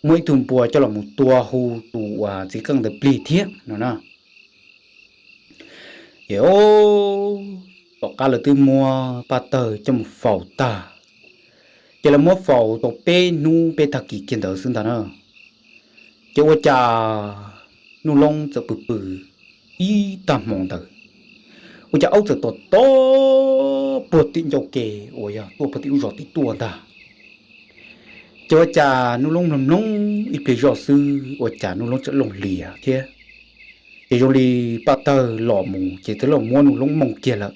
muaj ib tug npua coj los mus tua hu tus uas txiv qeej ntawd plig thiab no na. Ces tom qab lawv twb muab Paj Tawg coj mus faus tag, ces lawv muab faus tau peb hnub peb tag kis kiag ntawd xwb ntag na. Ces ua cas Nuj Loob txawm pw pw ib tag hmo ntawd, ua cas aub txawm tom tom puag tim ncauj ke uas yog tuaj puag tim lub zos tim tuaj ntag. Ces ua cas Nuj Loob mloog mloog ib pliag zoj xwb ua cas Nuj Loob txawm looj hlias thiab. Ces zoo li Paj Tawg los mus ces txawm los muab Nuj Loob mooj kiag lawm.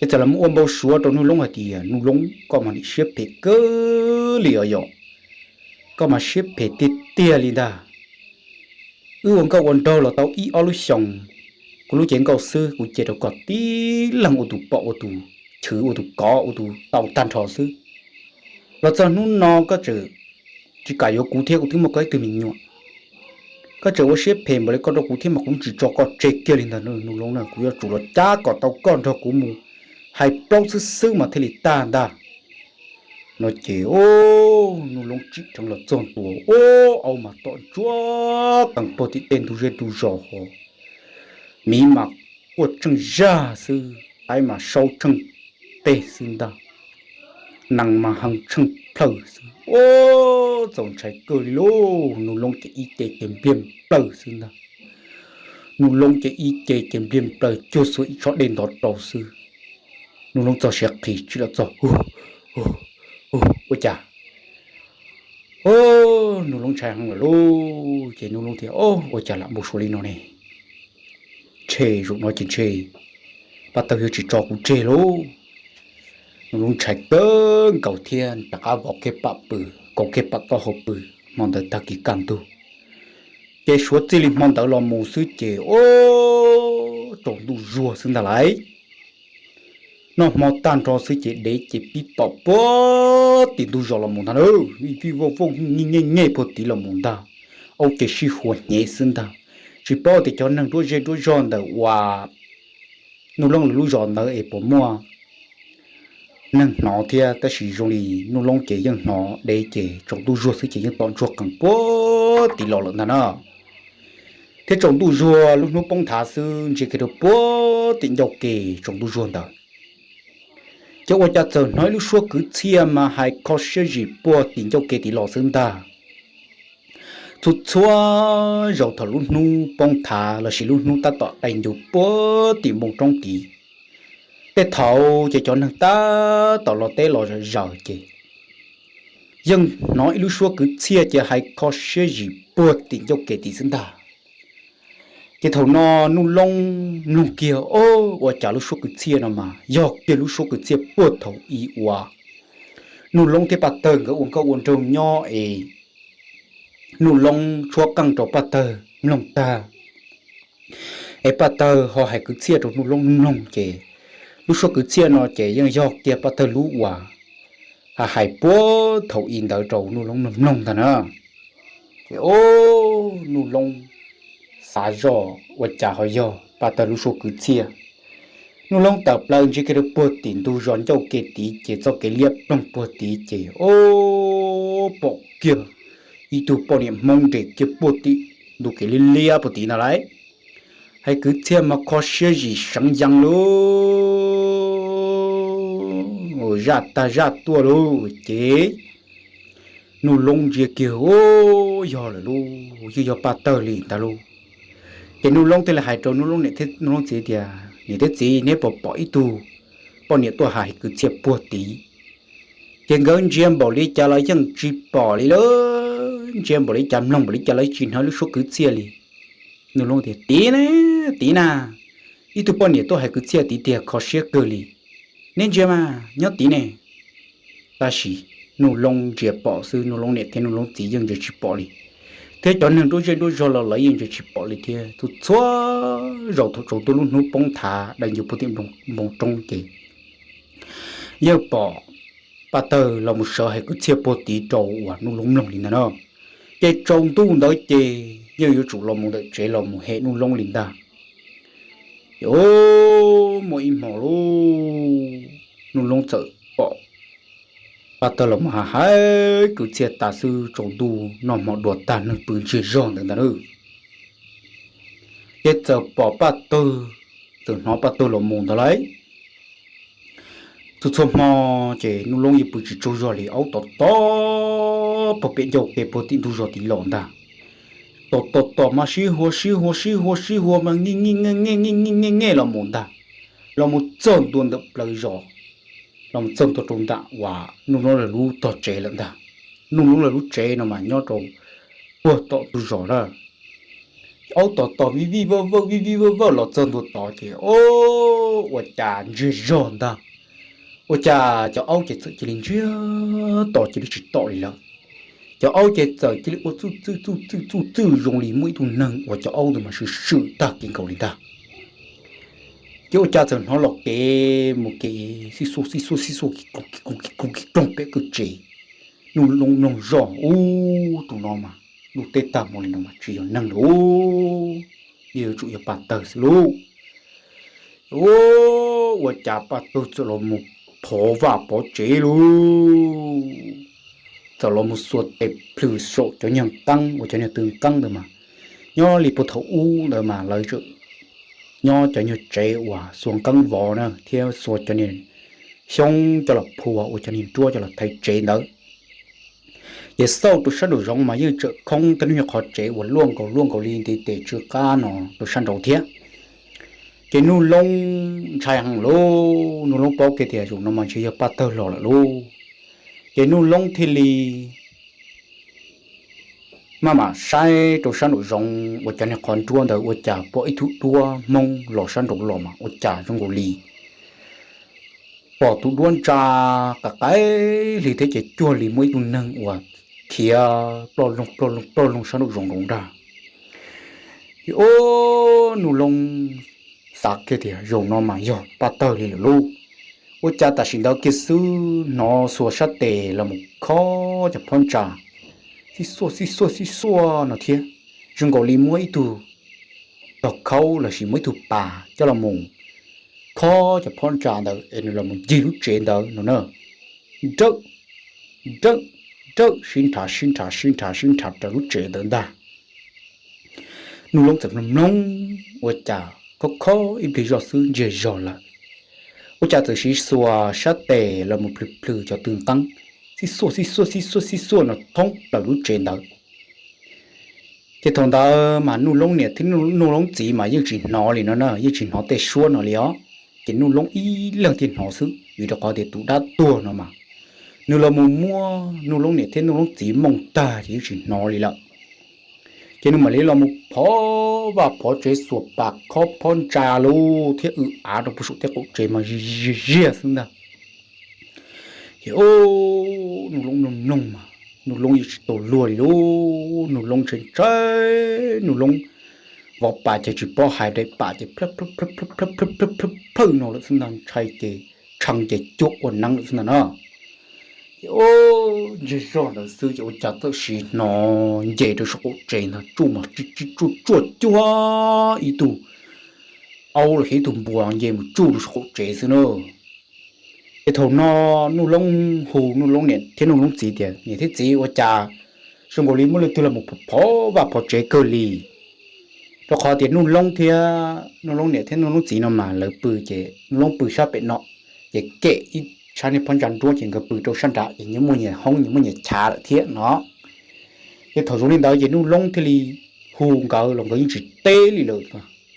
Ces txawm los mus ua npau suav rau Nuj Loob hais tias, Nuj Loob, koj mas nim siab phem kawg li os yom, koj mas siab phem tiag tiag li ntag. Wb ua nkauj ua nraug los tau ib ob lub xyoos, kuv lub cev nkauj xwb kuv cia rau koj tib leeg ua tus pom ua tus chwv ua tus kov ua tus tau tag nrho xwb. Los txog hnub no koj tseem tsis kam yuav kuv thiab kuv twb muaj koj ib tug me nyuam. Koj tseem ua siab phem npaum li koj rau kuv thiab mas kuv tsis tso koj tseg kiag li ntag Nuj Loob na, kuv yuav tsum los cab kom tau koj nrog kuv mus hais plaub xwb xwb mas thiaj li tag ntag. No ces Nuj Loob tsim dheev los txog ntua, ua aub mas tom ntsuab qees puag tim tej ntug zej ntug zos ho, miv mas quaj tsheej zaj xwb, qaib mas saub tsheej teg xwb ntag, nees mas hee tsheej plhawj xwb. Ua txaus ntshai kawg li lauj, Nuj Loob ces ib ce ces npliag nplawg xwb ntag. Nuj Loob ces ib ce ces npliag nplawg cuag xuas ib tsob dej ntov rau xwb. Nuj Loob txog siav qis tsis los txog, ua cas Nuj Loob ntshai heev lawm lauj. Ces Nuj Loob tias, Ua cas lam npau suav li no ne? Ntshe zaum no ces ntshe Paj Tawg yuav tsis tso kuv tseg lauj. Nuj Loob ntshai kawg nkaus thiab rov qab vov kiag pam pw, kaus kiag pam taub hau pw. Hmo ntawd tag kis kaj ntug, ces suav txij li hmo ntawd los mus xwb ces ua tsaus ntuj zuag xwb ntag lauj. Noj hmo tag nrho xwb ces dev ces pib tom puag tim ntug zos los mus ntag na. Vij vij voj voj nyej nyej nyej puag tid los mus ntag. Aub ces sib huas hnyev xwb ntag. Tsis paub tias cov neeg nruab zej nruab zog ntawm uas Nuj Loob lawv lub zos ntawd es puas muaj neeg hnov thiab, tab sis zoo li Nuj Loob ces yeej hnov dev ces tsaus ntuj zuag xwb ces yeej tom ntsuag qees puag tid los lawm ntag na. Thiab tsaus ntuj zuag lub hnub poob nthav xwb ntsia kiag rau puag tim ncauj ke tsaus ntuj zuag ntawd, ces ua cas txawm hnov ib lub suab kwv txhiaj mas hais kho siab zim puag tim ncauj ke tid los xwb ntag. Txhua txhua zaus thaum lub hnub poob nthav lossis lub hnub tab tom dai ncus puag tim npoo roob tid, tej thaum ces cov neeg tab tom los teb los zaws ces yeej hnov ib lub suab kwv txhiaj ces hais kho siab zim puag tim ncauj ke tid xwb ntag. Ces thaum no Nuj Loob mloog kiag, o, ua cas lub suab kwv txhiaj no mas yog kiag lub suab kwv txhiaj puag thaum i uas Nuj Loob thiab Paj Tawg nkawd ua nkauj ua nraug nyob es Nuj Loob tshuab qeej rau Paj Tawg mloog tag, es Paj Tawg ho hais kwv txhiaj rau Nuj Loob mloog ces lub suab kwv txhiaj no ces yeej yog kiag Paj Tawg lub uas hais puag thaum i ntawd rau Nuj Loob mloog mloog ntag na. Ces o, Nuj Loob xav zoj ua cas ho yog Paj Tawg lub suab kwv txhiaj. Nuj Loob tawm plaws ntsia kiag rau puag tim ntug zos ncauj ke tid ces txoj kev liab ploog puag tid ces, o, pom kiag ib tug poj niam Hmoob nres kiag puag tim ntug kev liab liab puag tid ntag lauj. Hais kwv txhiaj mas kho siab zim seev yees lauj, zaj tag zaj tuaj lauj ces Nuj Loob ntsia kiag, o, yog lawm lauj, yeej yog Paj Tawg li ntag lauj. Ces Nuj Loob thiaj li hais rau Nuj Loob niam thiab Nuj Loob txiv tias, Niam thiab txiv, neb puas pom ib tug poj niam tuaj hais kwv txhiaj puag tid? Ces nkawd ntsia npaum li cas los yeej tsis pom li lauj, ntsia npaum li cas mloog npaum li cas los yeej tsis hnov lub suab kwv txhiaj li. Nuj Loob tias, Tid na, tid na, ib tug poj niam tuaj hais kwv txhiaj tid tiag, kho siab kawg li. Neb ntsia mas nyob tid ne. Tab sis Nuj Loob ntsia pom xwb, Nuj Loob niam thiab Nuj Loob txiv yeej ntsia tsis pom li, thiab cov neeg nruab zej nruab zog los lawv yeej ntsia tsis pom li thiab. Txhua txhua zaus thaum tsaus ntuj lub hnub poob thav dai ncua puag tim npoo roob ces yeej pom Paj Tawg los mus sawv hais kwv txhiaj puag tid rau uas Nuj Loob mloog li ntag na. Ces tsaus ntuj ntawd ces yeej yuav tsum los mus ntawm tsev los mus hem Nuj Loob li ntag. Ces muaj ib hmo lauj, Nuj Loob txawm pom Paj Tawg los mus hais kwv txhiaj tas xwb, tsaus ntuj noj hmo dua tag neeg pw ntsiag zog ntawd ntag lauj. Ces txawm pom Paj Tawg, txawm hnov Paj Tawg los mus ntag lauj. Txhua txhua hmo ces Nuj Loob yeej pw tsis tsaug zog li, aub tom tom puag pem ncauj ke puag tim ntug zos tid los ntag. Tom tom tom mas sib hua sib hua sib hua sib hua mas nge nge nge nge nge nge nge los mus ntag, los mus txog ntua ntawm plawv zos, los mus txog ntua rau nram uas Nuj Loob lawv lub tog tsev lawm ntag. Nuj Loob lawv lub tsev no mas nyob rau puag tom ntug zos na. Aub tom tom vij vij vawj vawj vij vij vawj vawj los txog ntua tod ces, o, ua cas ntsiag zog ntag. Ua cas cov aub ces txawm cia li ntsiag to cia li tsis tom li lawm. Cov aub ces txawm cia li ua txuj txwj txuj txwj txuj txwj zoo li muaj ib tug neeg uas cov aub ntawd mas swm swm tag kev nkaus li ntag. Ces ua cas txawm hnov los kev mus kev xib xuaj xib xuaj xib xuaj kis koog kis koog kis koog kis koog pem kwj tsev. Nuj Loob mloog zoj, ub, tus no mas lub teb tag hmo li no mas tsis yog neeg lauj, yeej yuav tsum yog Paj Tawg xwb lauj. Ub, ua cas Paj Tawg txawm los mus phov vaj phov tsev lauj, txawm los mus xuas tes plhws saum cov nyuag qeeb uas cov nyuag tw qeeb ntawd mas nyob li puag thaum ub ntawd mas lawv tseem nyob cov nyuag tsev uas xuas qeeb vov na thiab xuas cov niag xyoob coj los phua ua cov niag nruab coj los thaiv tsev ntawd. Ces xauj rau sab nraum zoov mas yeej tseem khoob tej lub nyuag qhov tsev uas luaj nkaus luaj nkaus li ntiv tes tsw qab no rau sab nraud thiab. Ces Nuj Loob ntshai heev lauj, Nuj Loob paub kiag tias zaum no mas ntshe yog Paj Tawg los lawm lauj. Ces Nuj Loob thiaj li maj mam saib rau sab nraum zoov uas cov niag qhov nruab ntawd ua cas pom ib tug duab Hmoob los sab nraud los mas ua cas zoo nkaus li pom tus duab ntsa qas qaib hli thiab ces cuag li muaj ib tug neeg uas khiav ploj loog ploj loog ploj loog sab nraum zoov nraud ntag. Ces ub, Nuj Loob xav kiag tias zaum no mas yog Paj Tawg li lawm lauj. Ua cas tam sim ntawd kiag xwb hnov xuas sab tes los mus khob cov phab ntsa xib xuaj xib xuaj xib xuaj no thiab, zoo nkaus li muaj ib tug tog khaub lossis muaj ib tug pas coj los mus khob cov phab ntsa ntawd es nws los mus ncig lub tsev ntawd no na. Nrawm, nrawm, nrawm sib nrhav sib nrhav sib nrhav sib nrhav raws lub tsev ntawd ntag. Nuj Loob txawm mloog mloog, ua cas khob khob ib pliag zoj xwb ntsiag zog lawm. Ua cas txawm siv xuas sab tes los mus plhws plhws cov tw qeeb, xib xuaj xib xuaj xib xuaj xib xuaj no thoob plaws lub tsev ntawd. Ces thaum ntawd mas Nuj Loob niam thiab Nuj Loob txiv mas yeej tsis hnov li no na, yeej tsis hnov tej suab no li os. Ces Nuj Loob ib leeg thiaj hnov xwb, vim rau qhov tias tus dab tuag no mas nws los mus muab Nuj Loob niam thiab Nuj Loob txiv mooj tag ces yeej tsis hnov li lawm. Ces nws mam li los mus phov vaj phov tsev xuas pas khob phab ntsa lauj thiab w av rau puag saum tej qaum tsev mas ziag ziag xwb ntag. Ces Nuj Loob mloog mloog mas Nuj Loob yeej tsis tau luag li lauj, Nuj Loob ntshai ntshai, Nuj Loob vov pas ces tsis paub hais, daim pas ces plhawj plhawj plhawj plhawj plhawj plhawj plhawj plhawj no lawm xwb ntag, ntshai ces tshee ces cuag ua neeb lawm xwb ntag na. Ces ntsiag zog ntawd xwb ces ua cas txawm siv hnov nce rau saum qaum tsev ntag, tsuj mas tsuj tsuj tsuaj cuag ib tug aub los yog ib tug npua nce mus tsuj rau saum qaum tsev xwb na. Ces thaum no Nuj Loob hu Nuj Loob niam thiab Nuj Loob txiv tias, Niam thiab txiv, ua cas zoo nkaus li muaj leej twg los mus phov phov vaj phov tsev kawg li? Rau qhov tias Nuj Loob thiab Nuj Loob niam thiab Nuj Loob txiv no mas lawv pw ces Nuj Loob pw sab pem no, ces kem ib tshab niag phab ntsa nruab ces nkawd pw rau sab nrad ces nyias muaj nyias hoob nyias muaj nyias chav lawm thiab no. Ces thaum zoo li ntawd ces Nuj Loob thiaj li hu nkawd los nkawd yeej tsis teb li lawm.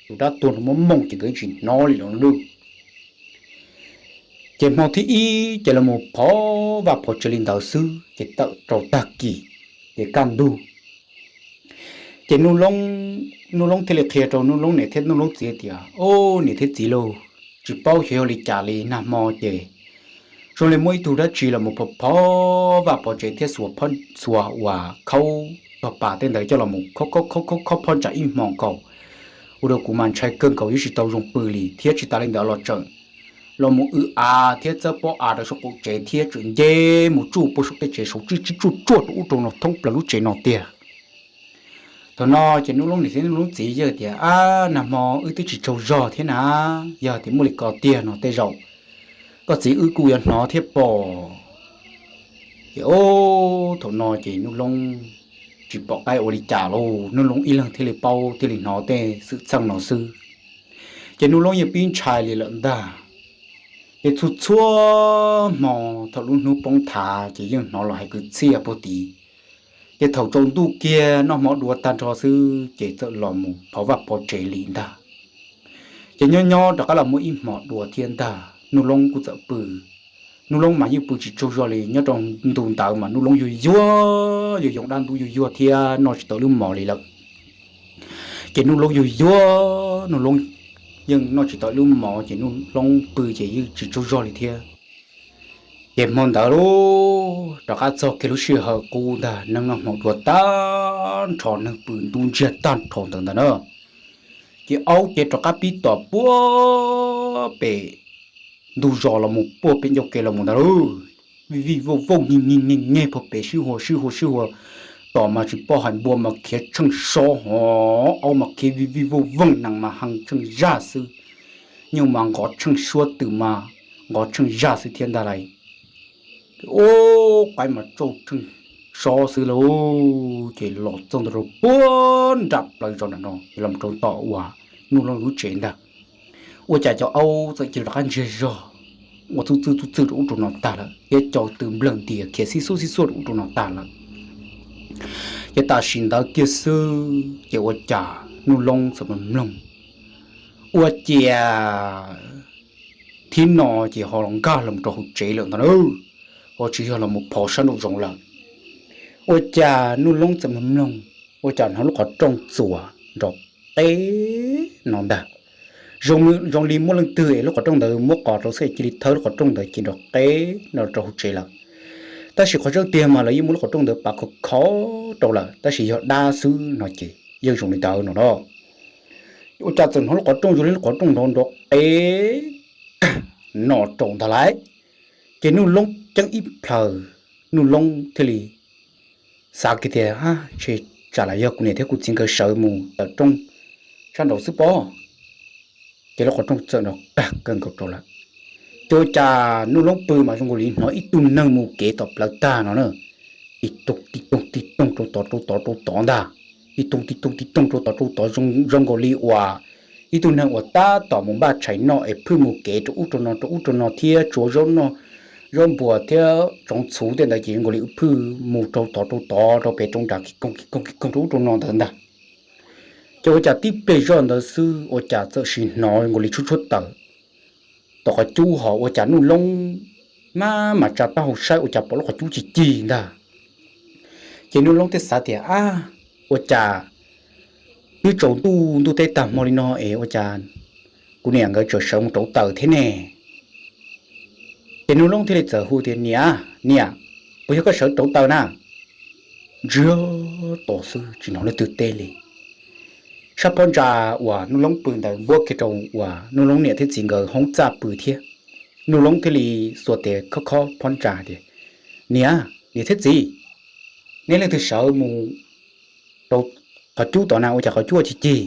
Tus dab tuag no muab mooj ces nkawd yeej tsis hnov li lawm lauj. Ces hmo thib ib ces los mus phov vaj phov tsev li ntawd xwb ces tawm rau tag kis, ces kaj ntug. Ces Nuj Loob thiaj li qhia rau Nuj Loob niam thiab Nuj Loob txiv tias, Au, niam thiab txiv lauj, tsis paub xyov yog li cas li, nag hmo ces zoo li muaj ib tug dab tsi los mus phov phov vaj phov tsev thiab xuas uas khaub tog pas tej ntawd coj los mus khob khob khob khob phab ntsa ib hmo nkaus, ua rau kuv mas ntshai kawg nkaus, yeej tsis tau zoo pw li thiab tsis tas li ntawd los tseem los mus w av thiab txawb pob av rau saum qaum tsev thiab tseem nce mus tsuj puag saum tej tsev saud tsib tsib tsuj tsuaj rau ub rau no thoob plaws lub tsev no tiag. Thaum no ces Nuj Loob niam thiab Nuj Loob txiv yeej tias, Ab, nag hmo wb twb tsis tsaug zog thiab na, yog tias muaj li ko tiag no tej zaum koj txiv wb kuj yuav hnov thiab pob. Ces thaum no ces Nuj Loob tsis pom qab ua li cas lauj, Nuj Loob ib leeg thiaj li paub thiaj li hnov tej xwm txheej no xwb. Ces Nuj Loob yeej pib ntshai li lawm ntag. Ces txhua txhua hmo thaum lub hnub poob thav ces yeej hnov los hais kwv txhiaj puag tid. Ces thaum tsaus ntuj kiag noj hmo dua tag nrho xwb ces txawm los mus phov vaj phov tsev li ntag. Ces nyob nyob rov qab los muaj ib hmo dua thiab ntag, Nuj Loob kuj txawm pw. Nuj Loob mas yeej pw tsis tsaug zog li, nyob rau ntu ntawd mas Nuj Loob yuag yuag, yuav yoov dab ntub yuag yuag thiab noj tsis tau lub mov li lawm. Ces Nuj Loob yuag yuag, Nuj Loob yeej noj tsis tau lub mov ces Nuj Loob pw ces yeej tsis tsaug zog li thiab. Ces hmo ntawd rov qab txog kiag lub sij hawm qub ntag, neeg noj hmo dua tag nrho, neeg pw ntub ntsiag tag nrho ntawd ntag na. Ces aub ces rov qab pib tom puag pem ntug zos los mus puag pem ncauj kev los mus ntag lauj. Vij vij vauj vauj nyig nyig nyeg nyeg puag pem sib hua sib hua sib hua. Tom mas tsis paub hais, npua mas khiav tsheej sob hos, aub mas khiav vij vij vauj vauj, nees mas heev tsheej zaj xwb. Nyuj mas nqov tsheej suab, twm mas nqov tsheej zaj xwb thiab ntag lauj. Ub, qaib mas tsauj tsheej sob xwb lauj. Ces los txog ntawm rau puag nram plawv zos nram no ces los rau tom uas Nuj Loob lub tsev ntag. Ua cas cov aub txawm cia li rov qab ntsiag zog ua txuj txwj txuj txwj rau ub rau no tag lawm thiab cov tw nplawg ntias khiav xib xuab xib xuab rau ub rau no tag lawm. Ces tam sim ntawd kiag xwb ces ua cas Nuj Loob txawm mloog mloog, ua ciav thib no ces ho los nkag los rau hauv tsev lawm ntag na, ho tsis yog los mus phov sab nraum zoov lawm. Ua cas Nuj Loob txawm mloog mloog, ua cas hnov lub qhov rooj txuas nrov qeb no ntag. Zoo li muaj leej twg es lub qhov rooj ntawd muab qos rau xwb es cia li thawb lub qhov rooj ntawd ces nrov qeb no rau hauv tsev lawm. Tab sis qhov tseeb tiag mas lawv yeej muab lub qhov rooj ntawd pav khov kho rau lawm, tab sis yog dab xwb no ces yeej zoo li ntawd no na. Ua cas txawm hnov lub qhov rooj zoo li lub qhov rooj nrov nrov qeb kag no rau ntag lauj. Ces Nuj Loob ceeb ib plhaws, Nuj Loob thiaj li xav kiag tias, Ntshe tsam los yog kuv niam thiab kuv txiv nkawd sawv mus tawm rooj sab nraud xwb pob. Ces lub qhov rooj txawm nrov kag kawg nkaus rau lawm. Ces ua cas Nuj Loob pw mas zoo nkaus li hnov ib tug neeg mus kev tom plawv tag no na, tib toog tib toog tib toog rau tod rau tod rau tod ntag, tib toog tib toog tib toog rau tod rau tod zoo nkaus li uas ib tug neeg uas tab tom mus npaj tshais noj es phwj mus kev rau ub rau no rau ub rau no thiab tsuav zaub noj, zaub npuas thiab tsoov txhuv tej ntawd ces zoo nkaus li phwj mus rau tod rau tod rau pem rau nram kis koog kis koog kis koog rau ub rau no ntawd ntag. Ces ua cas tib pliag zoj ntawd xwb ua cas txawm sim hnov zoo nkaus li tshuab tshuab taws tom qhov cub ho ua cas Nuj Loob maj mam tsa taub hau saib ua cas pom lub qhov cub cig cig ntag. Ces Nuj Loob thiaj xav tias, Ab, ua cas twb tsaus ntuj ntuj teb tag hmo li no es ua cas kuv niam nkawd tseem sawv mus rauv taws thiab ne? Ces Nuj Loob thiaj li txawm hu tias, Niam, niam, puas yog koj sawv rauv taws na? Ntsiag to xwb tsis hnov leej twg teb li. Sab phab ntsa uas Nuj Loob pw ntawd npuab kiag rau uas Nuj Loob niam thiab txiv nkawd hoob txaj pw thiab. Nuj Loob thiaj li xuas tes khob khob phab ntsa tias, Niam, niam thiab txiv, neb leej twg sawv mus rau qhov cub tod na ua cas qhov cub cig cig?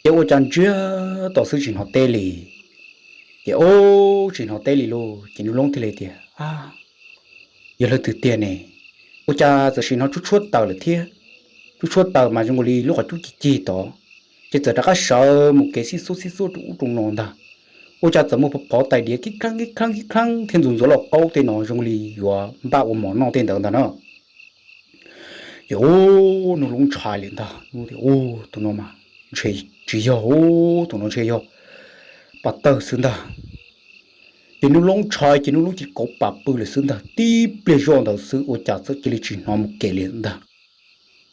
Ces ua cas ntsiag to xwb tsis hnov teb li. Ces ub, tsis hnov teb li lauj, ces Nuj Loob thiaj li tias, A, yog leej twg tiag ne? Ua cas txawm sim hnov tshuab tshuab taws lawm thiab? Tshuab tshuab taws mas zoo nkaus li lub qhov cub cig cig tod, ces txawm rov qab sawv mus kev xib xuab xib xuab rau ub rau no ntag. Ua cas txawm muaj phov phov tais diav kib kheeb kib kheeb kib kheeb thiab ntxuav ntxuav lauj kaub tej no zoo li yuav npaj ua mov noj tej ntawd ntag na. Ces ub, Nuj Loob ntshai li ntag, Nuj Loob tias, Ub, tus no mas ntshe tsis yog, ub, tus no ntshe yog paj tawg xwb ntag. Ces Nuj Loob ntshai ces Nuj Loob cia li kauv pam pw lawm xwb ntag. Tib pliag zoj ntawd xwb ua cas txawm cia li tsis hnov mus kev li ntag.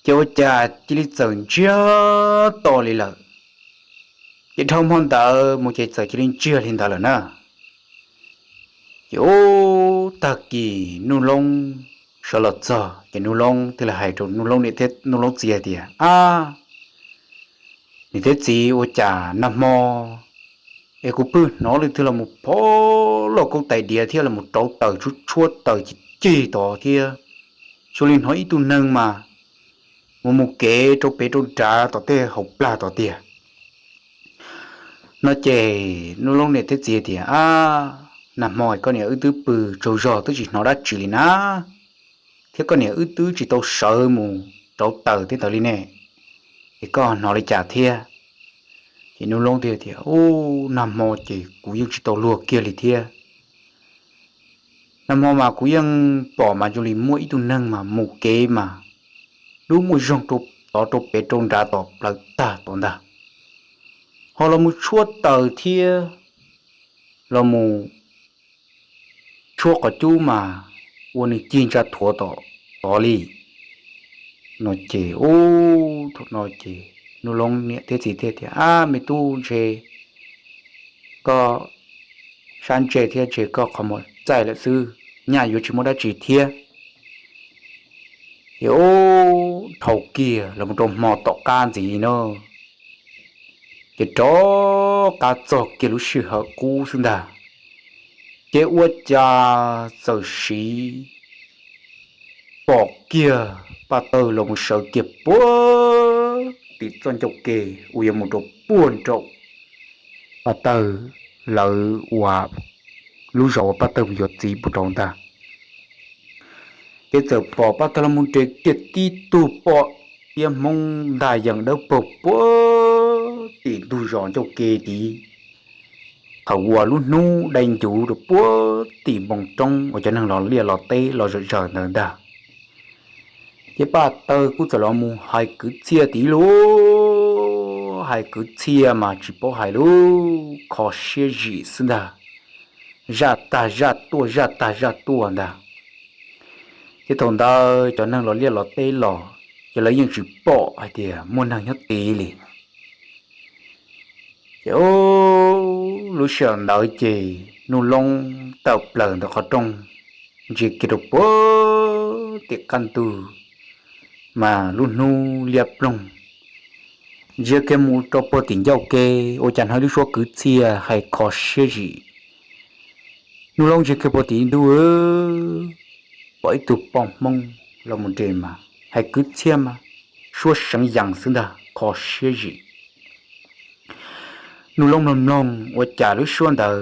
Ces ua cas cia li txawm ntsiag to li lawm. Ces dhau hmo ntawd mus ces txawm cia li ntsiag li ntawd lawm na. Ces ub, tag kis Nuj Loob sawv los txog ces Nuj Loob thiaj li hais rau Nuj Loob niam thiab Nuj Loob txiv hais tias, A, niam thiab txiv, ua cas nag hmo es kuv pheej hnov leej twg los mus phov lauj kaub tais diav thiab los mus rauv taws tshuab tshuab taws cig cig tod thiab, zoo li hnov ib tug neeg mas mus mus kev rau pem rau nrad tom tej hauv plag tod tiag. No ces Nuj Loob niam thiab txiv tias, A, nag hmo koj niam wb twb pw tsaug zog twb tsis hnov dab tsi li na, thiab koj niam wb twb tsis tau sawv mus rauv taws tej ntawd li ne, es koj hnov li cas thiab? Ces Nuj Loob thiaj tias, Ub, nag hmo ces kuv yeej tsis tau luag kiag li thiab. Nag hmo mas kuv yeej pom mas zoo li muaj ib tug neeg mas mus kev mas dub muaj zog rau tod rau pem rau nrad tom plawv tag tod ntag, ho los mus tshuab taws thiab los mus tshuab qhov cub mas ua nws cig ntsa thuav tom tod li. No ces ub, thaum no ces Nuj Loob niam thiab txiv thiaj tias, A, me tub, ntshe koj sab ntse thiab ntshe koj qhov muag txaij lawm xwb, nyaj yuav tsis muaj dab tsi thiab. Ces ub, dhau kiag los mus rau hmo tom qab ntxiv no, ces rov qab txog kiag lub sij hawm qub xwb ntag. Ces ua cas txawm siv pom kiag paj tawg los mus sawv kiag puag tim txoj ncauj ke uas yuav mus rau puag nraum paj tawg lawv uas lub zos uas paj tawg mus yuav txiv puag nraud ntag. Ces txawm pom paj tawg los mus nres kiag tib tug poj iab Hmoob ntaj yees dawb paug puag tim ntug zos ncauj ke tid, thaum uas lub hnub dai ncuv rau puag tim npoo roob uas cov neeg los liaj los teb los zawm zawm ntawd ntag. Ces paj tawg kuj txawm los mus hais kwv txhiaj tid lauj, hais kwv txhiaj mas tsis paub hais lauj, kho siab zim xwb ntag, zaj tag zaj tuaj zaj tag zaj tuaj ntag. Ces thaum ntawd cov neeg los liaj los teb los ces lawv yeej tsis pom hais tias muaj neeg nyob tid li. Ces lub sij hawm ntawd ces Nuj Loob tawm plaws ntawm qhov rooj, ntsia kiag rau puag tim qab ntug, mas lub hnub liab ploog, ntsia kiag mus rau puag tim ncauj ke, ua cas hnov ib lub suab kwv txhiaj hais kho siab zim. Nuj Loob ntsia kiag puag tim ntug, pom ib tug poj Hmoob los mus nres mas hais kwv txhiaj mas suab seev yees xwb ntag, kho siab zim. Nuj Loob mloog mloog ua cas lub suab ntawd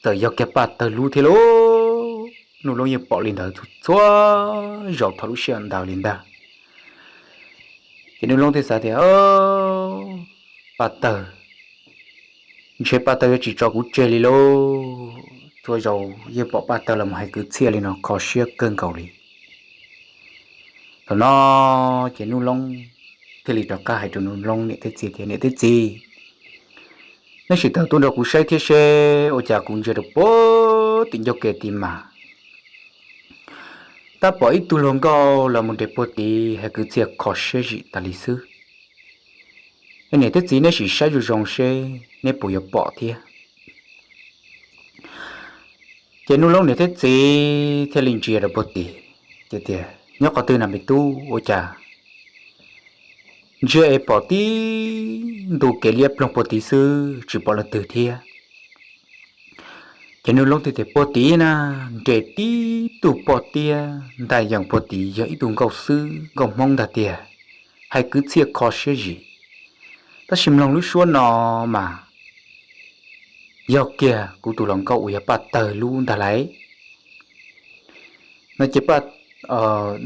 txawm yog kiag paj tawg lub thiab lauj. Nuj Loob yeej pom li ntawd txhua txhua zaus thaum lub sij hawm ntawd li ntag. Ces Nuj Loob thiaj xav tias, paj tawg, ntshe paj tawg yuav tsis tso kuv tseg li lauj, txhua zaus yeej pom paj tawg los mus hais kwv txhiaj li no kho siab kawg nkaus li. Thaum no ces Nuj Loob thiaj li rov qab hais rau Nuj Loob niam thiab txiv tias, niam thiab txiv, neb sim tawm tuaj nrog kuv saib thiab seb, ua cas kuv ntsia rau puag tim ncauj ke tid mas tab pom ib tug hluas nkauj los mus nres puag tid hais kwv txhiaj kho siab zim tas li xwb. Niam thiab txiv, neb sim saib zoo zoo seb neb puas yuav pom thiab. Ces Nuj Loob niam thiab txiv thiaj li ntsia rau puag tid, ces tias, nyob qhov twg na me tub, ua cas ntsia es pom tib ntu kev liab ploog puag tid xwb tsis pom leej twg thiab. Ces Nuj Loob thiaj tias, puag tid na, nres tib tug poj tiab ntaj yees puag tid, yog ib tug nkauj xwb nkauj Hmoob ntag tiag, hais kwv txhiaj kho siab zim. tab sis mloog lub suab no mas yog kiag kuv tus hluas nkauj uas yog Paj Tawg lub ntag lauj. No ces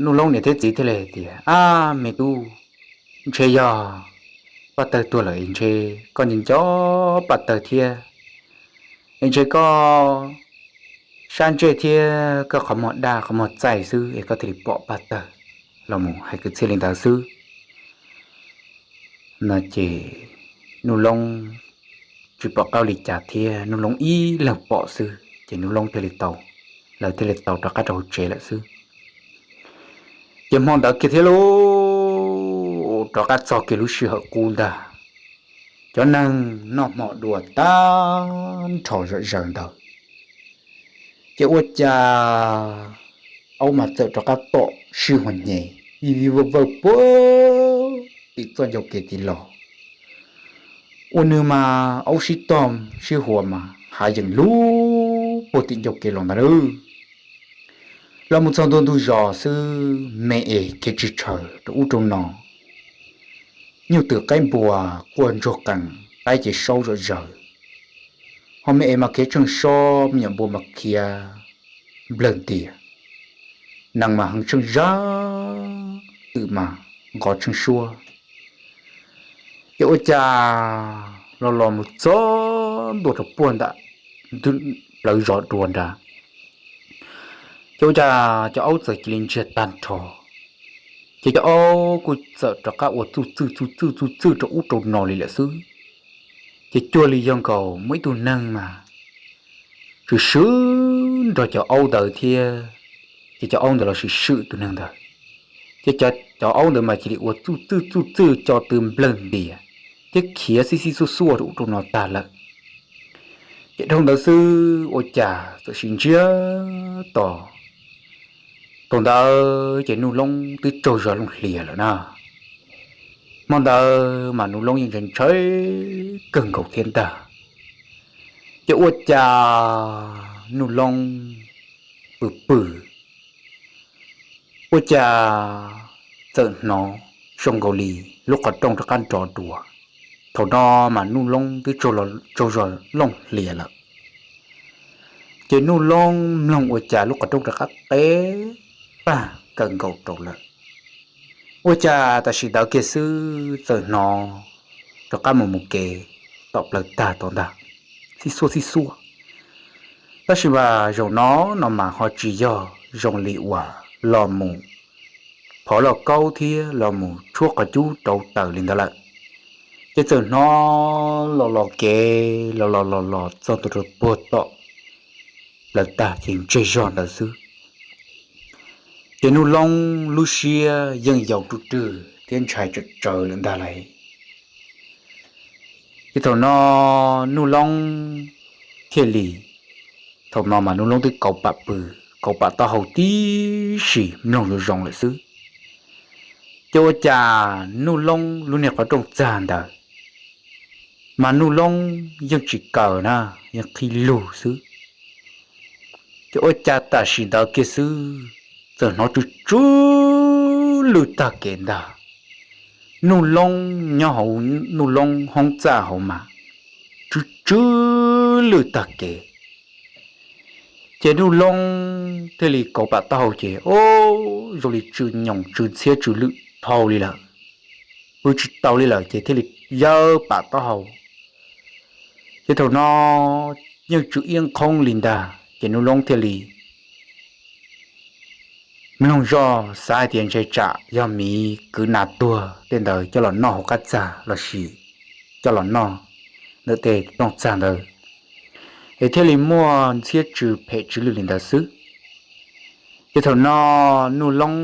Nuj Loob niam thiab txiv thiaj li tias, Ab me tub, ntshe yog Paj Tawg tuag lawm es ntshe koj nco nco Paj Tawg thiab, es ntshe koj sab ntsej thiab koj qhov muag daj qhov muag txaij xwb es koj thiaj li pom Paj Tawg los mus hais kwv txhiaj li ntawd xwb. No ces Nuj Loob tsis pom qab li cas thiab, Nuj Loob ib leeg pom xwb ces Nuj Loob thiaj li tau, lawv thiaj li tau rov qab rau hauv tsev lawm xwb. Ces hmo ntawd kiag thiab lauj, rov qab txog kiag lub sij hawm qub ntag, cov neeg noj hmo dua tag nrho zom zaws ntawd, ces ua cas aub mas txawm rov qab tom sij huam nyem vij vij vawj vawj puag tim txoj ncauj kev tid los. Ua nws mas aub sib tog sib hua mas hav yeem lug puag tim ncauj kev los ntag lauj. Los mus txog ntua ntug zos xwb me es khiav tsis tshaws rau ub rau no, nyuj twm qaib npua quaj ntsuag qees, qaib ces saub zom zaws, ho me es mas khiav tsheej sob, me nyuam npua mas khiav nplawg ntias, nees mas heev tsheej zab, twm mas nqov tsheej suab. Ces ua cas los los mus txog ntua rau puag nram plawv zos dua nrad, ces ua cas cov aub txawm cia li ntsiag tag nrho, ces cov aub kuj txawm rov qab ua txuj txwj txuj txwj txuj txwj rau ub rau no li lawm xwb. Ces cuag li yog nkaus muaj ib tug neeg mas swm swm nrog cov aub ntawd thiab, ces cov aub ntawd los swm swm tus neeg ntawd, ces cov aub ntawd mas cia li ua txuj txwj txuj txwj co tw nplawg ntias thiab khiav xib xib xuaj xuaj rau ub rau no tag lawm. Ces dhau ntawd xwb ua cas txawm sim ntsiag to, thaum ntawd ces Nuj Loob twb tsaug zog looj hlias lawm na. Hmo ntawd mas Nuj Loob yeej ntshai ntshai kawg nkaus thiab ntag. Ces ua cas Nuj Loob pw pw, ua cas txawm hnov zoo nkaus li lub qhov rooj rov qab nrov dua. Thaum no mas Nuj Loob twb tsaug zog looj hlias lawm. Ces Nuj Loob mloog ua cas lub qhov rooj rov qab qeb pag kawm nkaus rau lawm. Ua cas tam sim ntawd kiag xwb txawm hnov rov qab mus mus kev tom plawv tag tod ntag, xib xuaj xib xuaj. Tab sis mas zaum no no mas ho tsis yog zoo li uas los mus phov lauj kaub thiab los mus tshuab qhov cub rau taws li ntawd lawm. Ces txawm hnov los los kev los los los los txog ntua rau puag tom plawv tag ces ntseg zog ntawd xwb. Ces Nuj Loob lub siab yeej yaus rwg rwg thiab ntshai tsawm tsawv lawm ntag lauj. Ces thaum no Nuj Loob thiaj li, thaum no mas Nuj Loob twb kauv pam pw, kauv pam taub hau tib si mloog zoo zoo lawm xwb. Ces ua cas Nuj Loob lub niag qhov rooj txag ntawd mas Nuj Loob yeej tsis kaw na, yeej qhib lug xwb. Ces ua cas tam sim ntawd kiag xwb txawm hnov tsw tsw lwj tag kev ntag. Nuj Loob nyob hauv Nuj Loob hoob txaj hauv mas tsw tsw lwj tag kev. Ces Nuj Loob thiaj li kauv pam taub hau ces, o, zoo li tsw nyoos tsw ntxhiab tsw lwj dhau li lawm, pw tsis tau li lawm ces thiaj li yawb pam taub hau. Ces thaum no yeej tsw iab nqhoob li ntag ces Nuj Loob thiaj li mloog zoj xav hais tias ntshe tsam yog miv kwv nas tuag tej ntawd coj los noj hauv qab txag lossis coj los noj ntawm tej rooj txag ntawd, es thiaj li muaj ntxhiab tsw phem tsw lwj li ntawd xwb. Ces thaum no Nuj Loob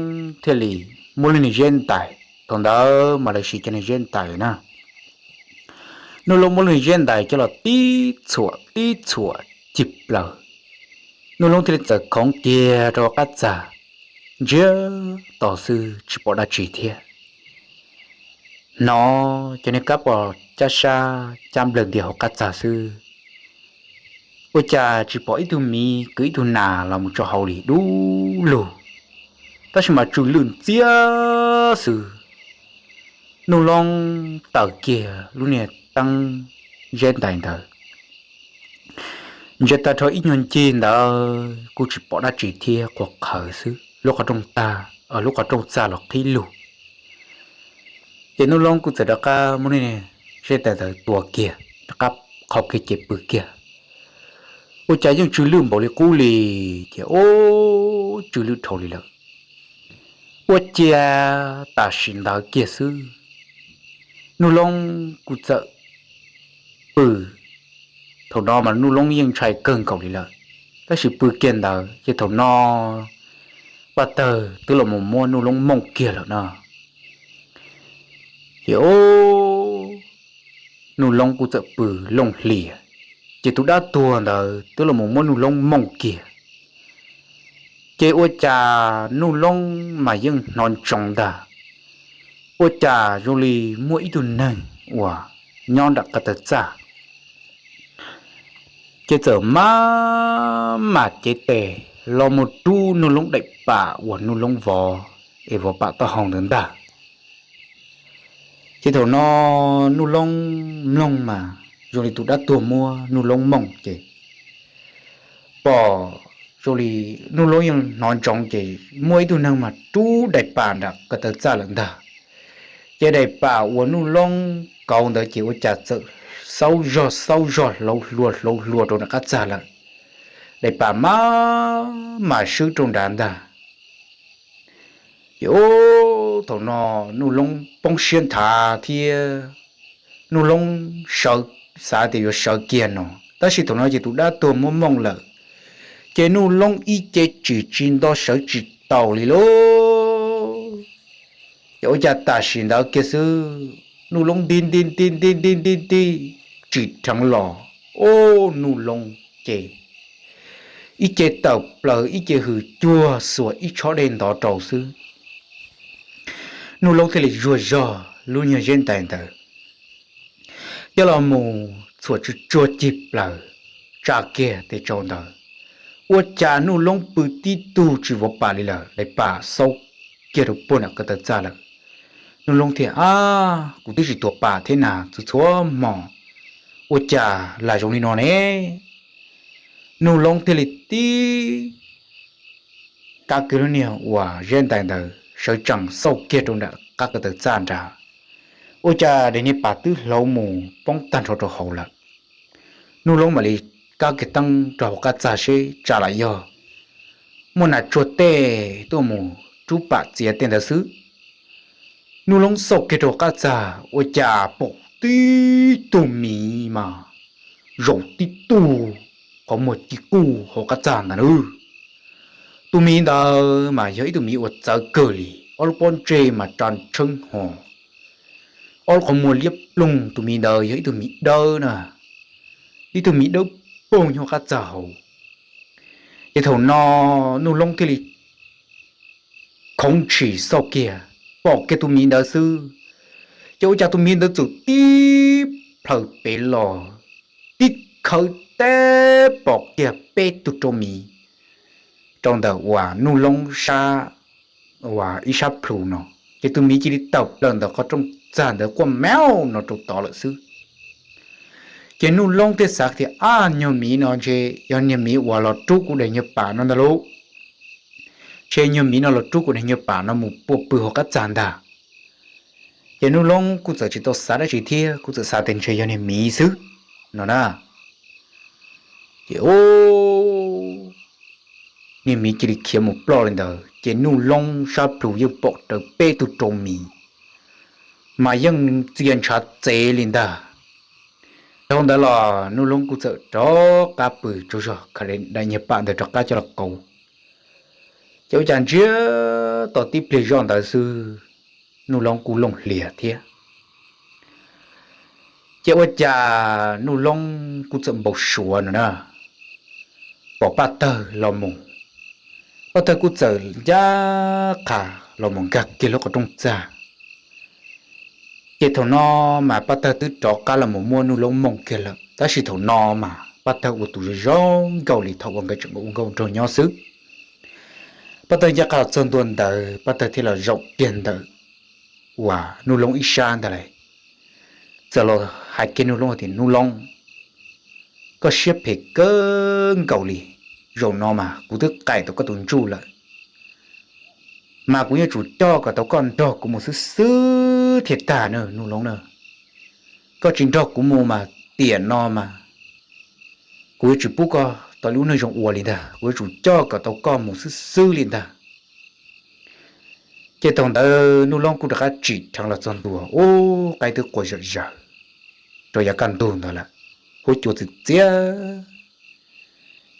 thiaj li muab lub niag zeb ntais, thaum ntawd mas lawv siv cov niag zeb ntais na. Nuj Loob muab lub niag zeb ntais coj los tib txhuam tib txhuam cig plaws, Nuj Loob thiaj li txawm khoov kiag rau qab txag, ntsiag to xwb tsis pom dab tsi thiab. Hnov cov niag kab pos cab sab cab nplawg ntias hauv qab txag xwb, ua cas tsis pom ib tug miv kwv ib tug nas los mus tso hauv li dub lug, tab sis mas tsw lwj ntxiab xwb. Nuj Loob taws kiag lub niag teeb zeb ntais ntawd, ntsia tag nrho ib nyuag ncig ntawd kuj tsis pom dab tsi thiab, qhuav qhawv xwb, lub qhov rooj tag, lub qhov rooj txag los qhib lug. Ces Nuj Loob kuj txawm rov qab muab niag zeb ntais ntawd tua kiag, rov qab qhau kiag ces pw kiag. Ua cas yeej tsw lwj npaum li qub li, ces ub, tsw lwj dhau li lawm. Ua cas tam sim ntawd kiag xwb, Nuj Loob kuj txawm pw. Thaum no mas Nuj Loob yeej ntshai kawg nkaus li lawm, tab sis pw kiag ntawd ces thaum no paj tawg twb los mus muab Nuj Loob mooj kiag lawm no. Ces ub, Nuj Loob kuj txawm pw looj hlias, ces tus dab tuag ntawd twb los mus muab Nuj Loob mooj kiag. Ces ua cas Nuj Loob mas yeej hnov ntsoov ntag, ua cas zoo li muaj ib tug neeg uas nyob nram qab tawg txaj, ces txawm maj mam cev tes los mus rub Nuj Loob daim pam uas Nuj Loob vov es vov pam taub hau ntawd ntag. Ces thaum no Nuj Loob mloog mas zoo li tus dab tuag muab Nuj Loob mooj ces pom zoo li Nuj Loob yeej hnov ntsoov ces muaj ib tug neeg mas rub daim pam nram qab tawg txaj lawm ntag. Ces daim pam uas Nuj Loob kauv ntawd ces ua cas txawm xaub zog xaub zog hlauv hlua hlauv hlua rau nram qab txaj lawm. Daim pam maj mam swb rau nrad ntag. Ces ub, thaum no Nuj Loob poob siab nthav thiab, Nuj Loob sawv, xav tias yuav sawv kiag no, tab sis thaum no ces tus dab tuag muab mooj lawm, ces Nuj Loob ib ce tsim tsis nto sawv tsis taus li lauj. Ces ua cas tam sim ntawd kiag xwb, Nuj Loob nti nti nti nti nti nti nti tsim dheev los, ub, Nuj Loob ces ib ce tawm plaws ib ce hws cuag xuas ib tshob dej ntov rau xwb. Nuj Loob thiaj li zuag zog lub nyuag zeb ntais ntawd coj los mus txhuam tsuag tsuag cig plaws, tsa kiag tes tsau ntawd. Ua cas Nuj Loob pw tib tug tsis vov pam li lawm, daim pam xaub kiag rau puag nram qab tawg txaj lawm. Nuj Loob thiaj, ab, kuv twb tsis tuav pam thiab na, txhua txhua hmo ua cas lam zoo li no ne? Nuj Loob thiaj li tib kab kiag lub niag uas zeb ntais ntawd sawv tsees xauj kiag rau nram qab ko taw txaj nrad, ua cas daim niag pam twb hlauv mus poob tag nrho rau hauv lawm. Nuj Loob mam li kab kiag teeb rau hauv qab txaj seb tsam lam yog muaj nas tsuag tej tuaj mus rub pam txiav tej ntawd xwb. Nuj Loob xauj kiag rau hauv qab txaj ua cas pom tib tug miv mas zaum tib tug qhov muag ci quj hauv qab txaj ntag nawb. Tus miv ntawd mas yog ib tug miv uas txawv kawg li, ob lub pob ntseg mas tsa tshawb ho, ob lub qhov muag liab ploog. Tus miv ntawd yog ib tug miv dawb na, ib tug miv dawb paug nyob qab txaj hauv. Ces thaum no Nuj Loob thiaj li khoov ntshis xauj kiag, pom kiag tus miv ntawd xwb, ces ua cas tus miv ntawd txawm tib plhaws pem los, tib khawv teb pom kiag peb tug rau miv rau ntawm uas Nuj Loob sab, uas ib sab plhu no, ces tus miv cia li tawm plaws ntawm qhov rooj txag ntawd quaj meow no rau tod lawm xwb. Ces Nuj Loob thiaj xav tias, ab, nyuag miv no ntshe yog niag miv uas los rub kuv daim nyuag pam no ntag lauj. Ntshe nyuag miv no los rub kuv daim nyuag pam no mus pua pw hauv qab txag ntag. Ces Nuj Loob kuj txawm tsis tau xav dab tsi thiab, kuj txawm xav tias ntshe yog niag miv xwb no na. Ces ub, niag miv cia li khiav mus ploj li ntawd, ces Nuj Loob sab plhu yeej pom raws peb tug rau miv, mas yeej txia ntshav txev li ntag. Dhau ntawd los Nuj Loob kuj txawm rov qab pw tsaug zog, daim nyuag pam ntawd rov qab coj los qauv. Ces ua cas ntsiag to tib pliag zoj ntawd xwb, Nuj Loob kuj looj hlias thiab. Ces ua cas Nuj Loob kuj txawm npau suav no na, pom Paj Tawg los mus. Paj Tawg kuj txawm ncaj qha los mus nkag kiag lub qhov rooj txag. Ces thaum no mas Paj Tawg twb rov qab los mus muab Nuj Loob mooj kiag lawm, tab sis thaum no mas Paj Tawg ua tus zoo zoo nkauj li thaum uas nkawd tseem ua nkauj nraug nyob xwb. Paj Tawg ncaj qha los txog ntua ntawd, Paj Tawg thiaj los zaum kiag ntawm uas Nuj Loob ib sab ntag lauj. Txawm los hais kiag Nuj Loob tias, Nuj Loob, koj siab phem kawg nkaus li. Zaum no mas kuv twb qaim tau koj tus ntsuj lawm, mas kuv yuav tsum coj kom tau koj nrog kuv mus xwb xwb thiaj tag na Nuj Loob na. Koj tsis nrog kuv mus mas tiam no mas kuv yuav tsis pub koj tau lub neej zoo ua li ntag, kuv yuav tsum coj kom tau koj mus xwb xwb li ntag. Ces thaum ntawd Nuj Loob kuj rov qab tsim dheev los txog ntua, ub, qaib twb qua zawm zaws rau yav kaj ntug ntawd lawm, huab cua txias txias.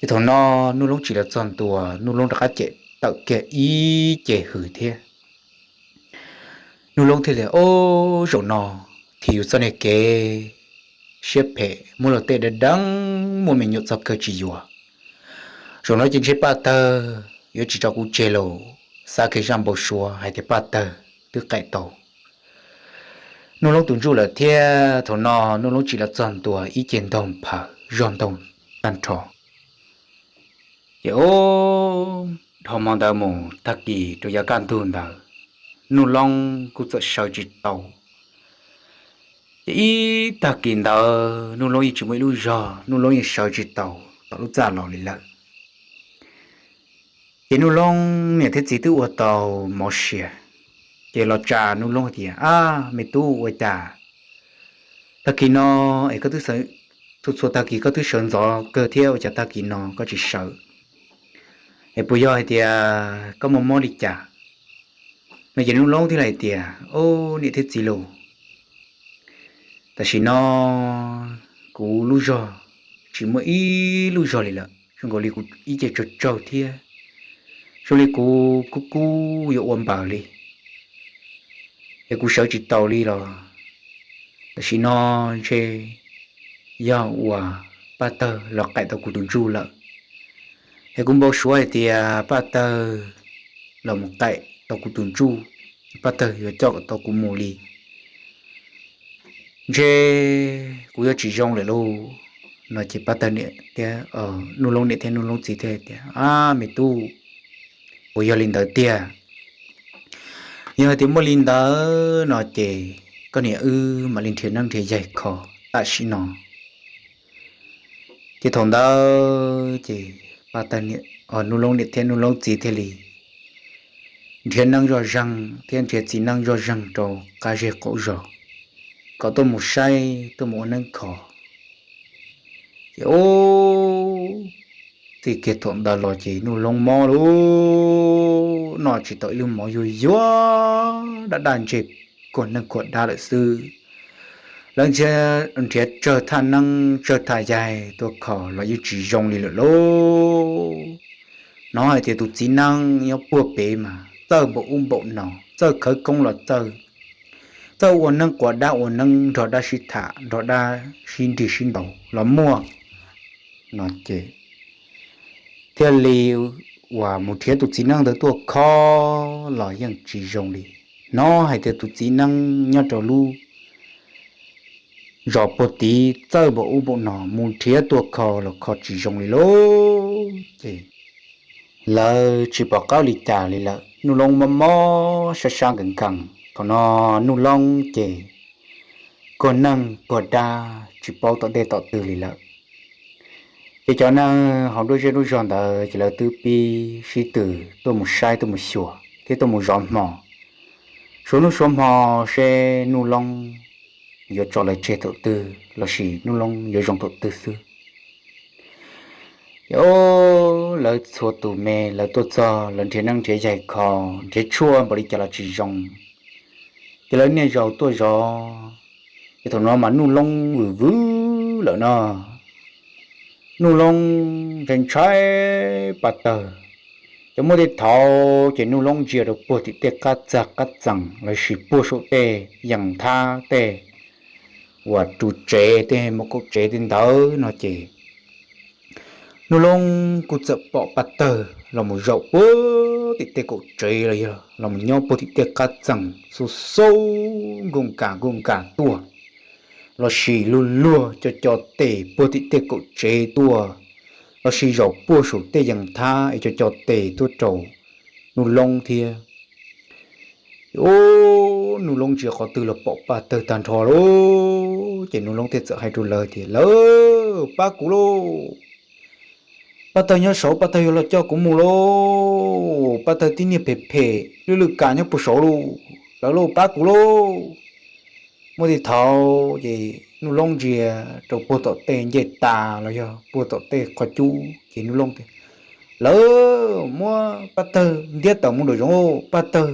Ces thaum no Nuj Loob tsim los txog ntua, Nuj Loob rov qab cem tawm kiag ib ce hws thiab. Nuj Loob thiaj li, Ob, zaum no thiaj yuav txoj niag kev siab phem muab luag tej deev deev muaj me nyuam txog kawg tsis yuav. Zaum no ces ntshe Paj Tawg yuav tsis tso kuv tseg lauj. Xav kiag zaj npau suav hais tias Paj Tawg twb qaim tau Nuj Loob tus ntsuj lawm thiab. Thaum no Nuj Loob tsim los txog ntua ib ce ntaug phaws zog ntaug tag nrho. Ces ub, dhau hmo ntawd mus tag kis rau yav kaj ntug ntawd, Nuj Loob kuj txawm sawv tsis tau. Ces ib tag kis ntawd Nuj Loob yeej tsis muaj ib lub zog, Nuj Loob yeej sawv tsis tau tom lub txaj los li lawm. Ces Nuj Loob niam thiab txiv twb ua tau mov sia, ces los tsa Nuj Loob hais tias, Ab, me tub, ua cas tag kis no es koj twb, txhua txhua tag kis koj twb sawv ntxov kawg thiab, ua cas tag kis no koj tsis sawv? Es puas yog hais tias koj muaj mob li cas? No ces Nuj Loob thiaj li hais tias, Ob, niam thiab txiv lauj, tam sim no kuv lub zog tsis muaj ib lub zog li lawm, zoo nkaus li kuv ib ce tsaug tsaug thiab, zoo li kuv kub kub yuav ua npaws li, es kuv sawv tsis taus li los tam sim no ntshe yog uas Paj Tawg los qaim tau kuv tus ntsuj lawm. Es kuv npau suav hais tias Paj Tawg los mus qaim tau kuv tus ntsuj, Paj Tawg yuav coj tau kuv mus li, ntshe kuv yuav tsis zoo lawm lauj. No ces Paj Tawg niam thiab, Nuj Loob niam thiab Nuj Loob txiv thiaj tias, Ab, me tub, puas yog li ntawd tiag? Yog hais tias muaj li ntawd no ces koj niam wb mam li nrhiav neeb nrhiav yaig kho tam sim no. Ces thaum ntawd ces Paj Tawg, Nuj Loob niam thiab Nuj Loob txiv thiaj li nrhiav neeb zoj zeeg thiab nrhiav txiv neeb zoj zeeg rau qab zej qaum zog kom tuaj mus saib, tuaj mus ua neeb kho. Ces ub, txij kiag thaum ntawd los ces Nuj Loob mob lauj, noj tsis tau ib lub mov, yuag yuag daj daj ntseg kuag neeg kuag dab lawm xwb. Lawv nrhiav tsawg thaj neeb tsawg thaj yaig tuaj kho los yeej tsis zoo li lawm lauj. Hnov hais tias tus txiv neeb nyob puag pem mas txawj npaum ub npaum no, txawj khawv koob los txawj, txawj ua neeb quas dab, ua neeb nrog dab sib tham, nrog dab sib nrig sib ntaus los muaj. No ces thiaj li uas mus nrhiav tus txiv neeb ntawd tuaj kho los yeej tsis zoo li. Hnov hais tias tus txiv neeb nyob rau lub zos puag tid txawj npaum ub npaum no, mus nrhiav tuaj kho los kho tsis zoo li lauj. Ces lawv tsis pom qab li cas li lawm, Nuj Loob mob mob sab sab nkees nkees. Thaum no Nuj Loob ces kuag neeg kuag dab tsis paub tom ntej tom twg li lawm. Ces cov neeg hauv nruab zej nruab zog ntawd ces lawv twb pib sib tw tuaj mus saib, tuaj mus xyuas thiab tuaj mus zov hmo, suav hnub suav hmo seb Nuj Loob yuav tso lawv tseg thaum twg lossis Nuj Loob yuav zoo thaum twg xwb. Ces lawv txhua tus me lawv tuaj txog lawv nrhiav neeb nrhiav yaig kho, nrhiav tshuaj npaum li cas los tsis zoo. Ces lawv niaj zaus tuaj zov, ces thaum no mas Nuj Loob vwm vwm lawm no. Nuj Loob ntshai ntshai Paj Tawg. Ces muaj tej thaum ces Nuj Loob ntsia rau puag tim tej qab txag qab txees lossis puag saum tej yees thab tej uas ru tsev, tej mus kaum tsev tej ntawd no ces Nuj Loob kuj txawm pom Paj Tawg los mus zaum puag tim tej kaum tsev los yog los mus nyob puag tim tej qab txees xub xub nkuj nkas nkuj nkas tuaj, lossis luag luag co co tes puag tim tej kaum tsev tuaj, lossis zaum puag saum tej yees thab es co co tes tuaj rau Nuj Loob thiab. Ub, Nuj Loob ntsia qhov twg los pom Paj Tawg tag nrho lauj. Ces Nuj Loob thiaj txawm hais rau lawv tias, Lawv, pab kuv lauj! Paj Tawg nyob saud, Paj Tawg yuav los coj kuv mus lauj! Paj Tawg tib niag phem phem lwj lwj kas nyob puag saud lauj! Lawv lauj, pab kuv lauj! Muaj tej thaum ces Nuj Loob ntsia rau puag tom tej ncej tas los yog puag tom tej qhov cub ces Nuj Loob tias, Lawv, muab Paj Tawg ntiab tawm mus nraum zoov, Paj Tawg,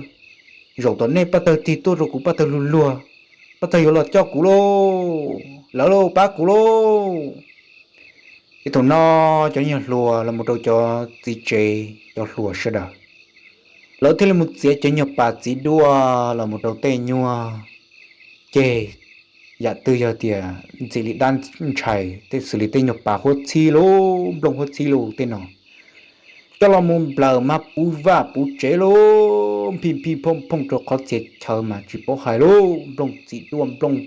zaum tom nej Paj Tawg tig tuaj rau kuv, Paj Tawg luag luag, Paj Tawg yuav los coj kuv lauj! Lawv lauj, pab kuv lauj! Ces thaum no cov nyuag hluas los mus rau cov txiv tsev, cov hluas sawv daws, lawv thiaj li mus txiav cov nyuag pas txiv duaj los mus rau tej nyuag ceg, yam twg yog tias ntxim li dab ntshai, tej xws li tej nyuag pas huab txhib lauj, nplooj huab txhib lauj tej no, coj los mus nplawm mas puv vaj puv tsev lauj, phij phij phooj phooj rau qhov txhia chaw mas tsis paub hais lauj, nplooj txiv duaj nplooj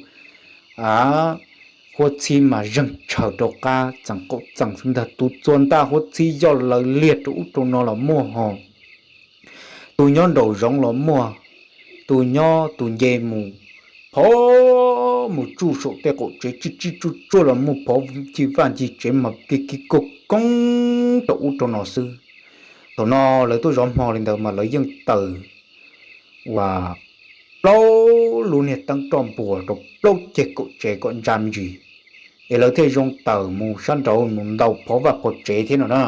huab txhib mas zeeg tshaws rau qab txeem qaum txeem xwb ntag. Tus txua ntaj huab txhib yoj lawv liag rau ub rau no los muaj ho, tus nyob nraum zoov los muaj, tus nyob tus nce mus phov mus tsuj saum tej qaum tsev tsij tsij tsuj tsuaj los muaj, phov ncig vaj ncig tsev mas kiv kiv kog koob rau ub rau no xwb. Thaum no lawv tuaj zov hmo li ntawd mas lawv yeej tawm uas plaub lub niag teeb roj npuas rau plaub ceg kaum tsev kom ntsa me ntsis, es lawv thiaj zoo tawm mus sab nraud mus ntaus phov vaj phov tsev thiab no na.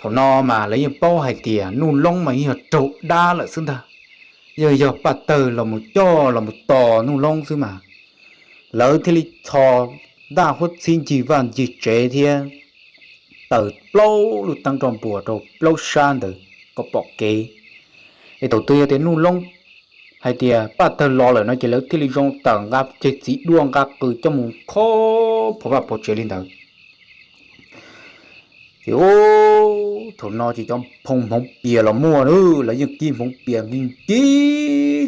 Thaum no mas lawv yeej paub hais tias Nuj Loob mas yeej yog raug dab lawm xwb ntag, yeej yog Paj Tawg los mus coj los mus tos Nuj Loob xwb mas. Lawv thiaj li txhos ntaj huab txhib ncig vaj ncig tsev thiab tawm plaub lub teeb roj npuas rau plaub sab ntawd kom pom kev. Es thaum twg yog tias Nuj Loob hais tias Paj Tawg los lawm no ces lawv thiaj li zoo tawm nqa ceg txiv duaj nqa qws coj mus khob phov vaj phov tsev li ntawd. Ces thaum no ces cov phoo hmoov pias los muaj na, lawv yeej kib hmoov pias nqi nqi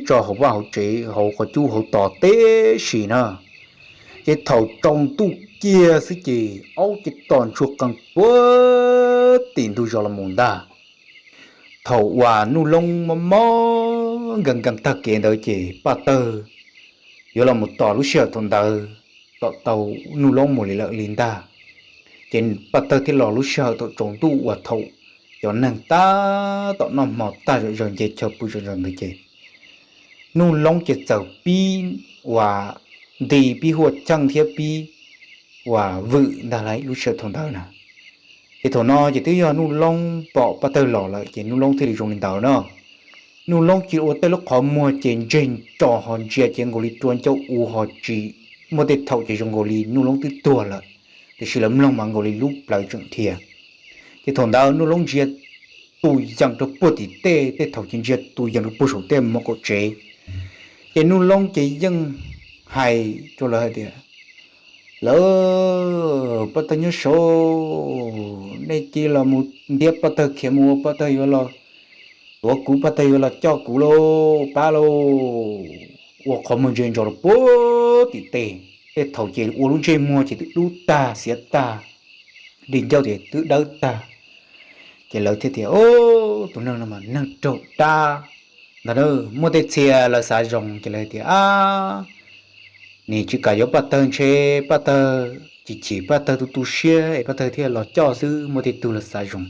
tso hauv vaj hauv tsev hauv qhov cub hauv tos teb si na. Ces thaum tsaus ntuj kiag xwb ces aub ces tom ntsuag qees puag tim ntug zos los mus ntag. Thaum uas Nuj Loob mob mob nkees nkees tag kev ntawd ces Paj Tawg yuav los mus tos lub sij hawm thaum ntawd, tom tau Nuj Loob mus li lawm li ntag. Ces Paj Tawg thiaj los lub sij hawm thaum tsaus ntuj uas thaum cov neeg tab tom noj hmo tag zom zaws nce chaw pw zom zaws ntawd ces Nuj Loob ces txawm pib uas nti pib huaj cheej thiab pib uas vwm ntag lauj lub sij hawm thaum ntawd na. Ces thaum no ces twb yog Nuj Loob pom Paj Tawg los lawm ces Nuj Loob thiaj li zoo li ntawd na. Nuj Loob cia li ua tej lub qhov muag ces ntseg ntso ho ntsia ces nkaus li rua ncauj u ho tsis muaj tej thaum ces zoo nkaus li Nuj Loob twb tuag lawm, tiam sis lawv mloog mas nkaus li lub plawv tseem dhia. Ces thaum ntawd Nuj Loob ntsia tus yees rau puag tim tej, tej thaum ces ntsia tus yees rau puag saum tej mov kaum tsev. Ces Nuj Loob ces yeej hais rau lawv hais tias, Lawv, Paj Tawg nyob saud, nej cia li los mus ntiab Paj Tawg khiav mus ua Paj Tawg yuav los tuav kuv, Paj Tawg yuav los coj kuv lauj, pab lauj. Ua qhov muag ntse ntso rau puag tim tej, tej thaum ces ua lub ntsej muag ces twb dub tag xiav tag, di ncauj ces twb dawb tag. Ces lawv thiaj tias, Tus neeg no mas neeg raug dab ntag na. Muaj tej txhia lawv xav zoo ces lawv tias, Ab, nim tsis kam yuav Paj Tawg ntshe Paj Tawg chim chim, Paj Tawg tu tu siab es Paj Tawg thiaj los coj xwb. Muaj tej tug lawv xav zoo,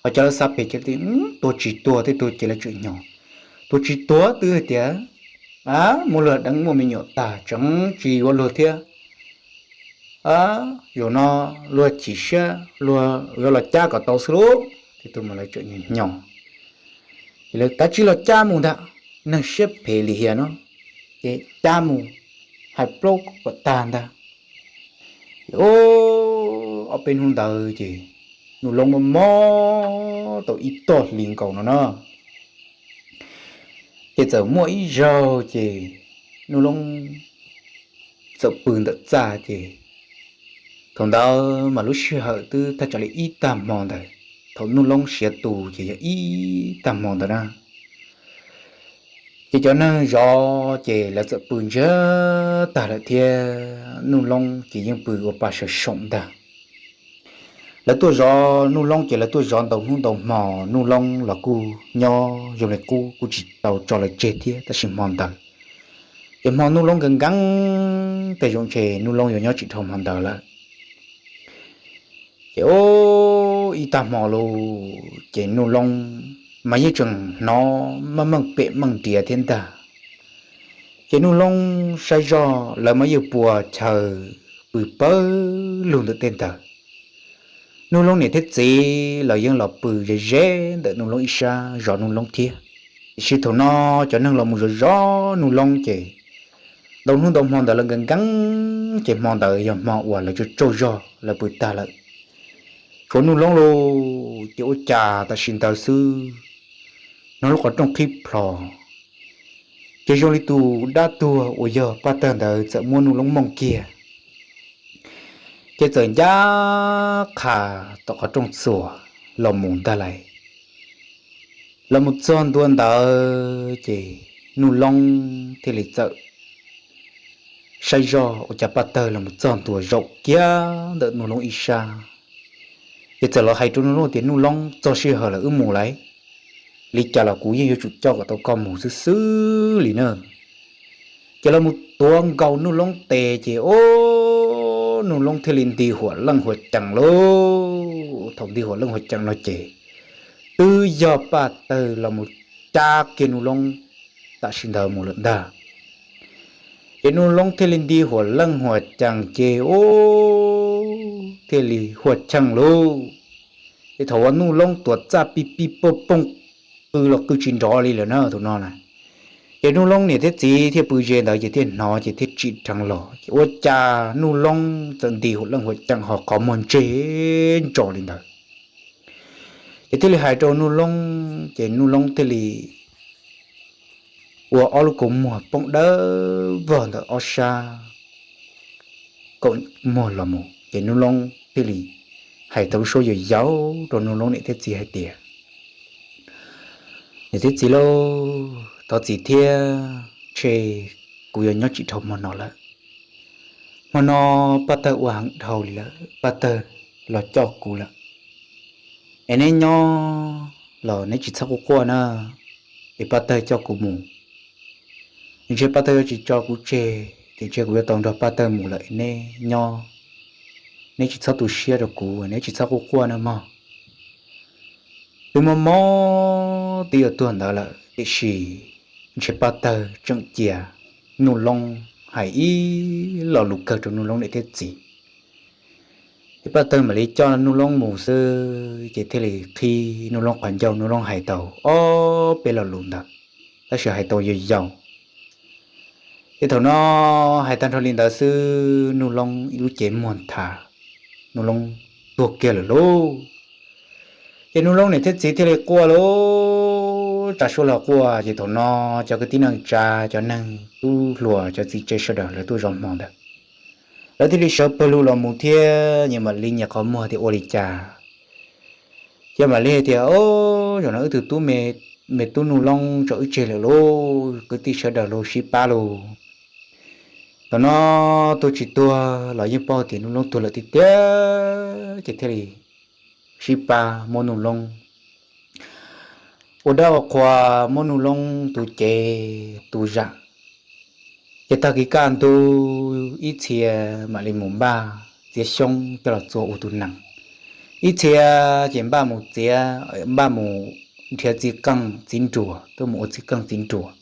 ho cov lawv xav phem ces tias, Tuag tsis tuag. Tej tug ces lawv tseem hnyos, Tuag tsis tuag twb hais tias, a, muaj luag deev muaj me nyuam tag tseem tsis yuav luag thiab. Zaum no luag chim siab, luag yuav los cab kom tau xwb lauj. Tej tug mas lawv tseem hnyos, ces lawv kav tsij los cab mus ntag. Neeg siab phem lim hiam no, ces cab mus hais plaub kom tag ntag. Ces ob peb hnub ntawd ces Nuj Loob mob mob tau ib tog hli nkaus no na. Ces txawm muaj ib zaug ces Nuj Loob txawm pw ntawm txaj ces thaum ntawd mas lub sij hawm twb thaj tsam li ib tag hmo ntawd, thaum Nuj Loob siav tus ces yog ib tag hmo ntawd na. Ces cov neeg zov ces lawv txawm pw ntsiag tag lawm thiab Nuj Loob ces yeej pw ua pa sawv soom ntag. Lawv tuaj zov Nuj Loob ces lawv tuaj zov ntau hnub ntau hmo, Nuj Loob los kuj nyob zoo li qub, kuj tsis tau tso lawv tseg thiab. Tab sis hmo ntawd Ces hmo Nuj Loob nkees nkees tej zaum ntshe Nuj Loob yuav nyob tsis dhau hmo ntawd lawm. Ces ib tag hmo lawm ces Nuj Loob mas yeej tseem hnov meej meej pem meej nriav thiab ntag. Ces Nuj Loob saib zoj lawv mas yeej puas chaw pw pawg lug ntawm tej ntawd. Nuj Loob niam thiab txiv los yeej los pw ze ze ntawm Nuj Loob ib sab zov Nuj Loob thiab. Tiam sis thaum no cov neeg los mus zov zov Nuj Loob ces ntau hnub ntau hmo ntawd lawv nkees nkees ces hmo ntawd yog hmo uas lawv tsaug tsaug zog lawv pw tag lawm. Tshuav Nuj Loob lawm ces ua cas tam sim ntawd xwb hnov lub qhov rooj qhib plho, ces zoo li tus dab tuag uas yog Paj Tawg ntawd txawm muab Nuj Loob mooj kiag, ces txawm ncaj qha tom qhov rooj txuas los mus ntag lauj. Los mus txog ntua ntawd ces Nuj Loob thiaj li txawm saib zoj ua cas Paj Tawg los mus txog ntua zaum kiag ntawm Nuj Loob ib sab. Ces txawm los hais rau Nuj Loob tias, Nuj Loob, txog sij hawm lawm wb mus lauj. Li cas los kuv yeej yuav tsum coj kom tau koj mus xwb xwb li na. Ces los mus tuav nkaus Nuj Loob tes ces o, Nuj Loob thiaj li nti huam leej huam cees lauj. Thaum nti huam leej huam cees no ces twb yog Paj Tawg los mus cab kiag Nuj Loob tam sim ntawd mus lawm ntag. Ces Nuj Loob thiaj li nti huam leej huam cees ces o, thiaj li huaj cheej lauj. Ces thaum uas Nuj Loob tuav txaj pij pij pooj pooj qw los qw tsis nrov li lawm na thaum no na. Ces Nuj Loob niam thiab txiv thiaj pw ze ntawd ces thiaj hnov ces thiaj tsim dheev los ces ua cas Nuj Loob txawm nti huam leej huam cees ho qhov muag ntseg ntsos li ntawd. Ces thiaj li hais rau Nuj Loob ces Nuj Loob thiaj li ua ob lub kua muag poob dawb vog ntawm ob sab kaum muag los mus ces Nuj Loob thiaj li hais tau lub suab yau yau rau Nuj Loob niam thiab txiv hais tias, Niam thiab txiv lauj, thov txim thiab, ntshe kuv yuav nyob tsis dhau hmo no lawm. Hmo no Paj Tawg ua heev dhau li lawm, Paj Tawg los coj kuv lawm. Es neb nyob los neb tsis txhob quaj quaj na, es Paj Tawg coj kuv mus. Ntshe Paj Tawg yuav tsis tso kuv tseg ces ntshe kuv yuav tau nrog Paj Tawg mus lawm, neb nyob, neb tsis txhob tu siab rau kuv, neb tsis txhob quaj quaj na mog. Twb mob mob twb yuav tuag ntawd lawm tiam sis ntshe Paj Tawg tseem cia Nuj Loob hais ib lo lus kawg rau Nuj Loob niam thiab txiv. Ces Paj Tawg mam li coj Nuj Loob mus xwb ces thiaj li qhib Nuj Loob qhov ncauj, Nuj Loob hais tau ob peb lo lus ntawd, tab sis hais tau yau yau. Ces thaum no hais tag nrho li ntawd xwb Nuj Loob ib lub cev muag nthav, Nuj Loob tuag kiag lawm lauj. Ces Nuj Loob niam thiab txiv thiaj li quaj lauj, tsa suab los quaj ces thaum no cov kwv tij neej tsa, cov neeg tub hluas, cov txiv tsev sawv daws lawv tuaj zov hmo ntawd, lawv thiaj li sawv pawg lug los mus thiab nyias mam li nyias qhov muag tias ua li cas. Ces mam li hais tias, o, zaum no wb tus tub me, me tub Nuj Loob tso wb tseg lawm lauj, kwv tij sawv daws los sib pab lauj. Thaum no tuag tsis tuag los yeej paub tias Nuj Loob tuag lawm tiag tiag ces thiaj li sib pab muab Nuj Loob ua dab ua qhua, muab Nuj Loob tu cev tu zam. Ces tag kis kaj ntug ib txhia mam li mus npaj txiav xyoob coj los txua ua tus nees, ib txhia ces npaj mus txiav, npaj mus nrhiav txiv qeej txiv nruas tuaj mus ua txiv qeej txiv nruas.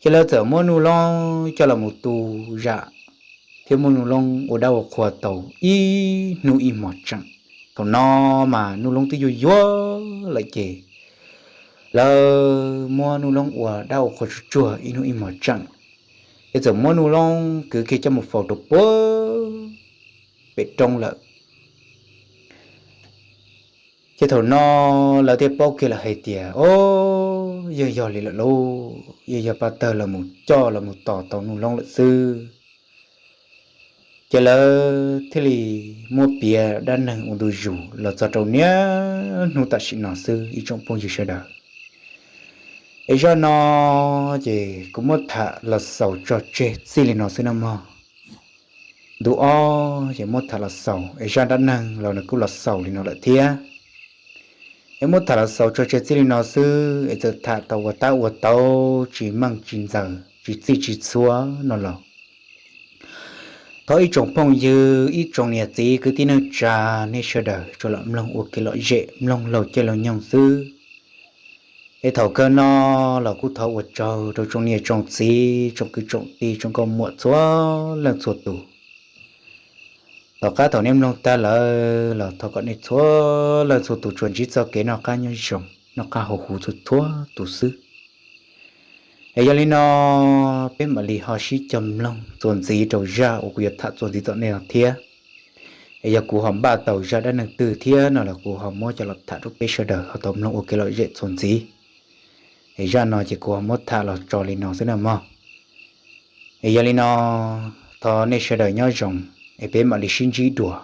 Ces lawv txawm muab Nuj Loob coj los mus tu zam thiab muab Nuj Loob ua dab ua qhua tau ib hnub ib hmos tseem. Thaum no mas Nuj Loob twb yuag yuag lawm ces lawv muab Nuj Loob ua dab ua qhua tsuag tsuag ib hnub ib hmos tseem, ces txawm muab Nuj Loob kwv kiag coj mus faus rau puag pem roob lawm. Ces thaum no lawv thiaj paub kiag lawm hais tias, o, yeej yog li lawm lauj, yeej yog Paj Tawg los mus coj los mus tos tau Nuj Loob lawm xwb. Ces lawv thiaj li muab piav dab neeg ua ntu zus los txog rau niaj hnub tam sim no xwb ib tsoom phooj ywg sawv daws. Es zaj no ces kuv muab tham los xaus tso tseg txij li no xwb na mog. Ntu ob ces muab tham los xaus, es zaj dab neeg los nws kuj los xaus li no lawm thiab. Es muab tham los xaus tso tseg txij li no xwb, es txawm tham tau ua tab ua tau tsis meej tsis ntxaws, tsis txij tsis txhua no los, thov ib tsoom phooj ywg, ib tsoom niam txiv kwv tij neej tsa, nej sawv daws tsuas lam mloog ua kev lom zem, mloog laug caij laug nyoog xwb. Es thaum kawg no los kuj thov ua tsaug rau tsoom niam tsoom txiv, tsoom kwv tsoom tij, tsoom nkauj muam txhua leej txhua tus. Tom qab thaum nej mloog tag lawm los thov kom nej txhua leej txhua tus tsuas ntsib txoj kev noj qab nyob zoo, noj qab haus huv txhua txhua tus xwb. Es yog li no, peb mam li ho sib cog mloog txuas ntxiv rau zaj uas kuv yuav tham txuas ntxiv tom ntej no thiab. Es yog kuv ho npaj tau zaj dab neeg twg thiab no los kuv ho muab coj los tham rau peb sawv daws ho tau mloog ua kev lom zem txuas ntxiv. Es zaj no ces kuv ho muab tham los tso li no xwb na mog. Es yog li no, thov nej sawv daws nyob zoo, es peb mam li sib ntsib dua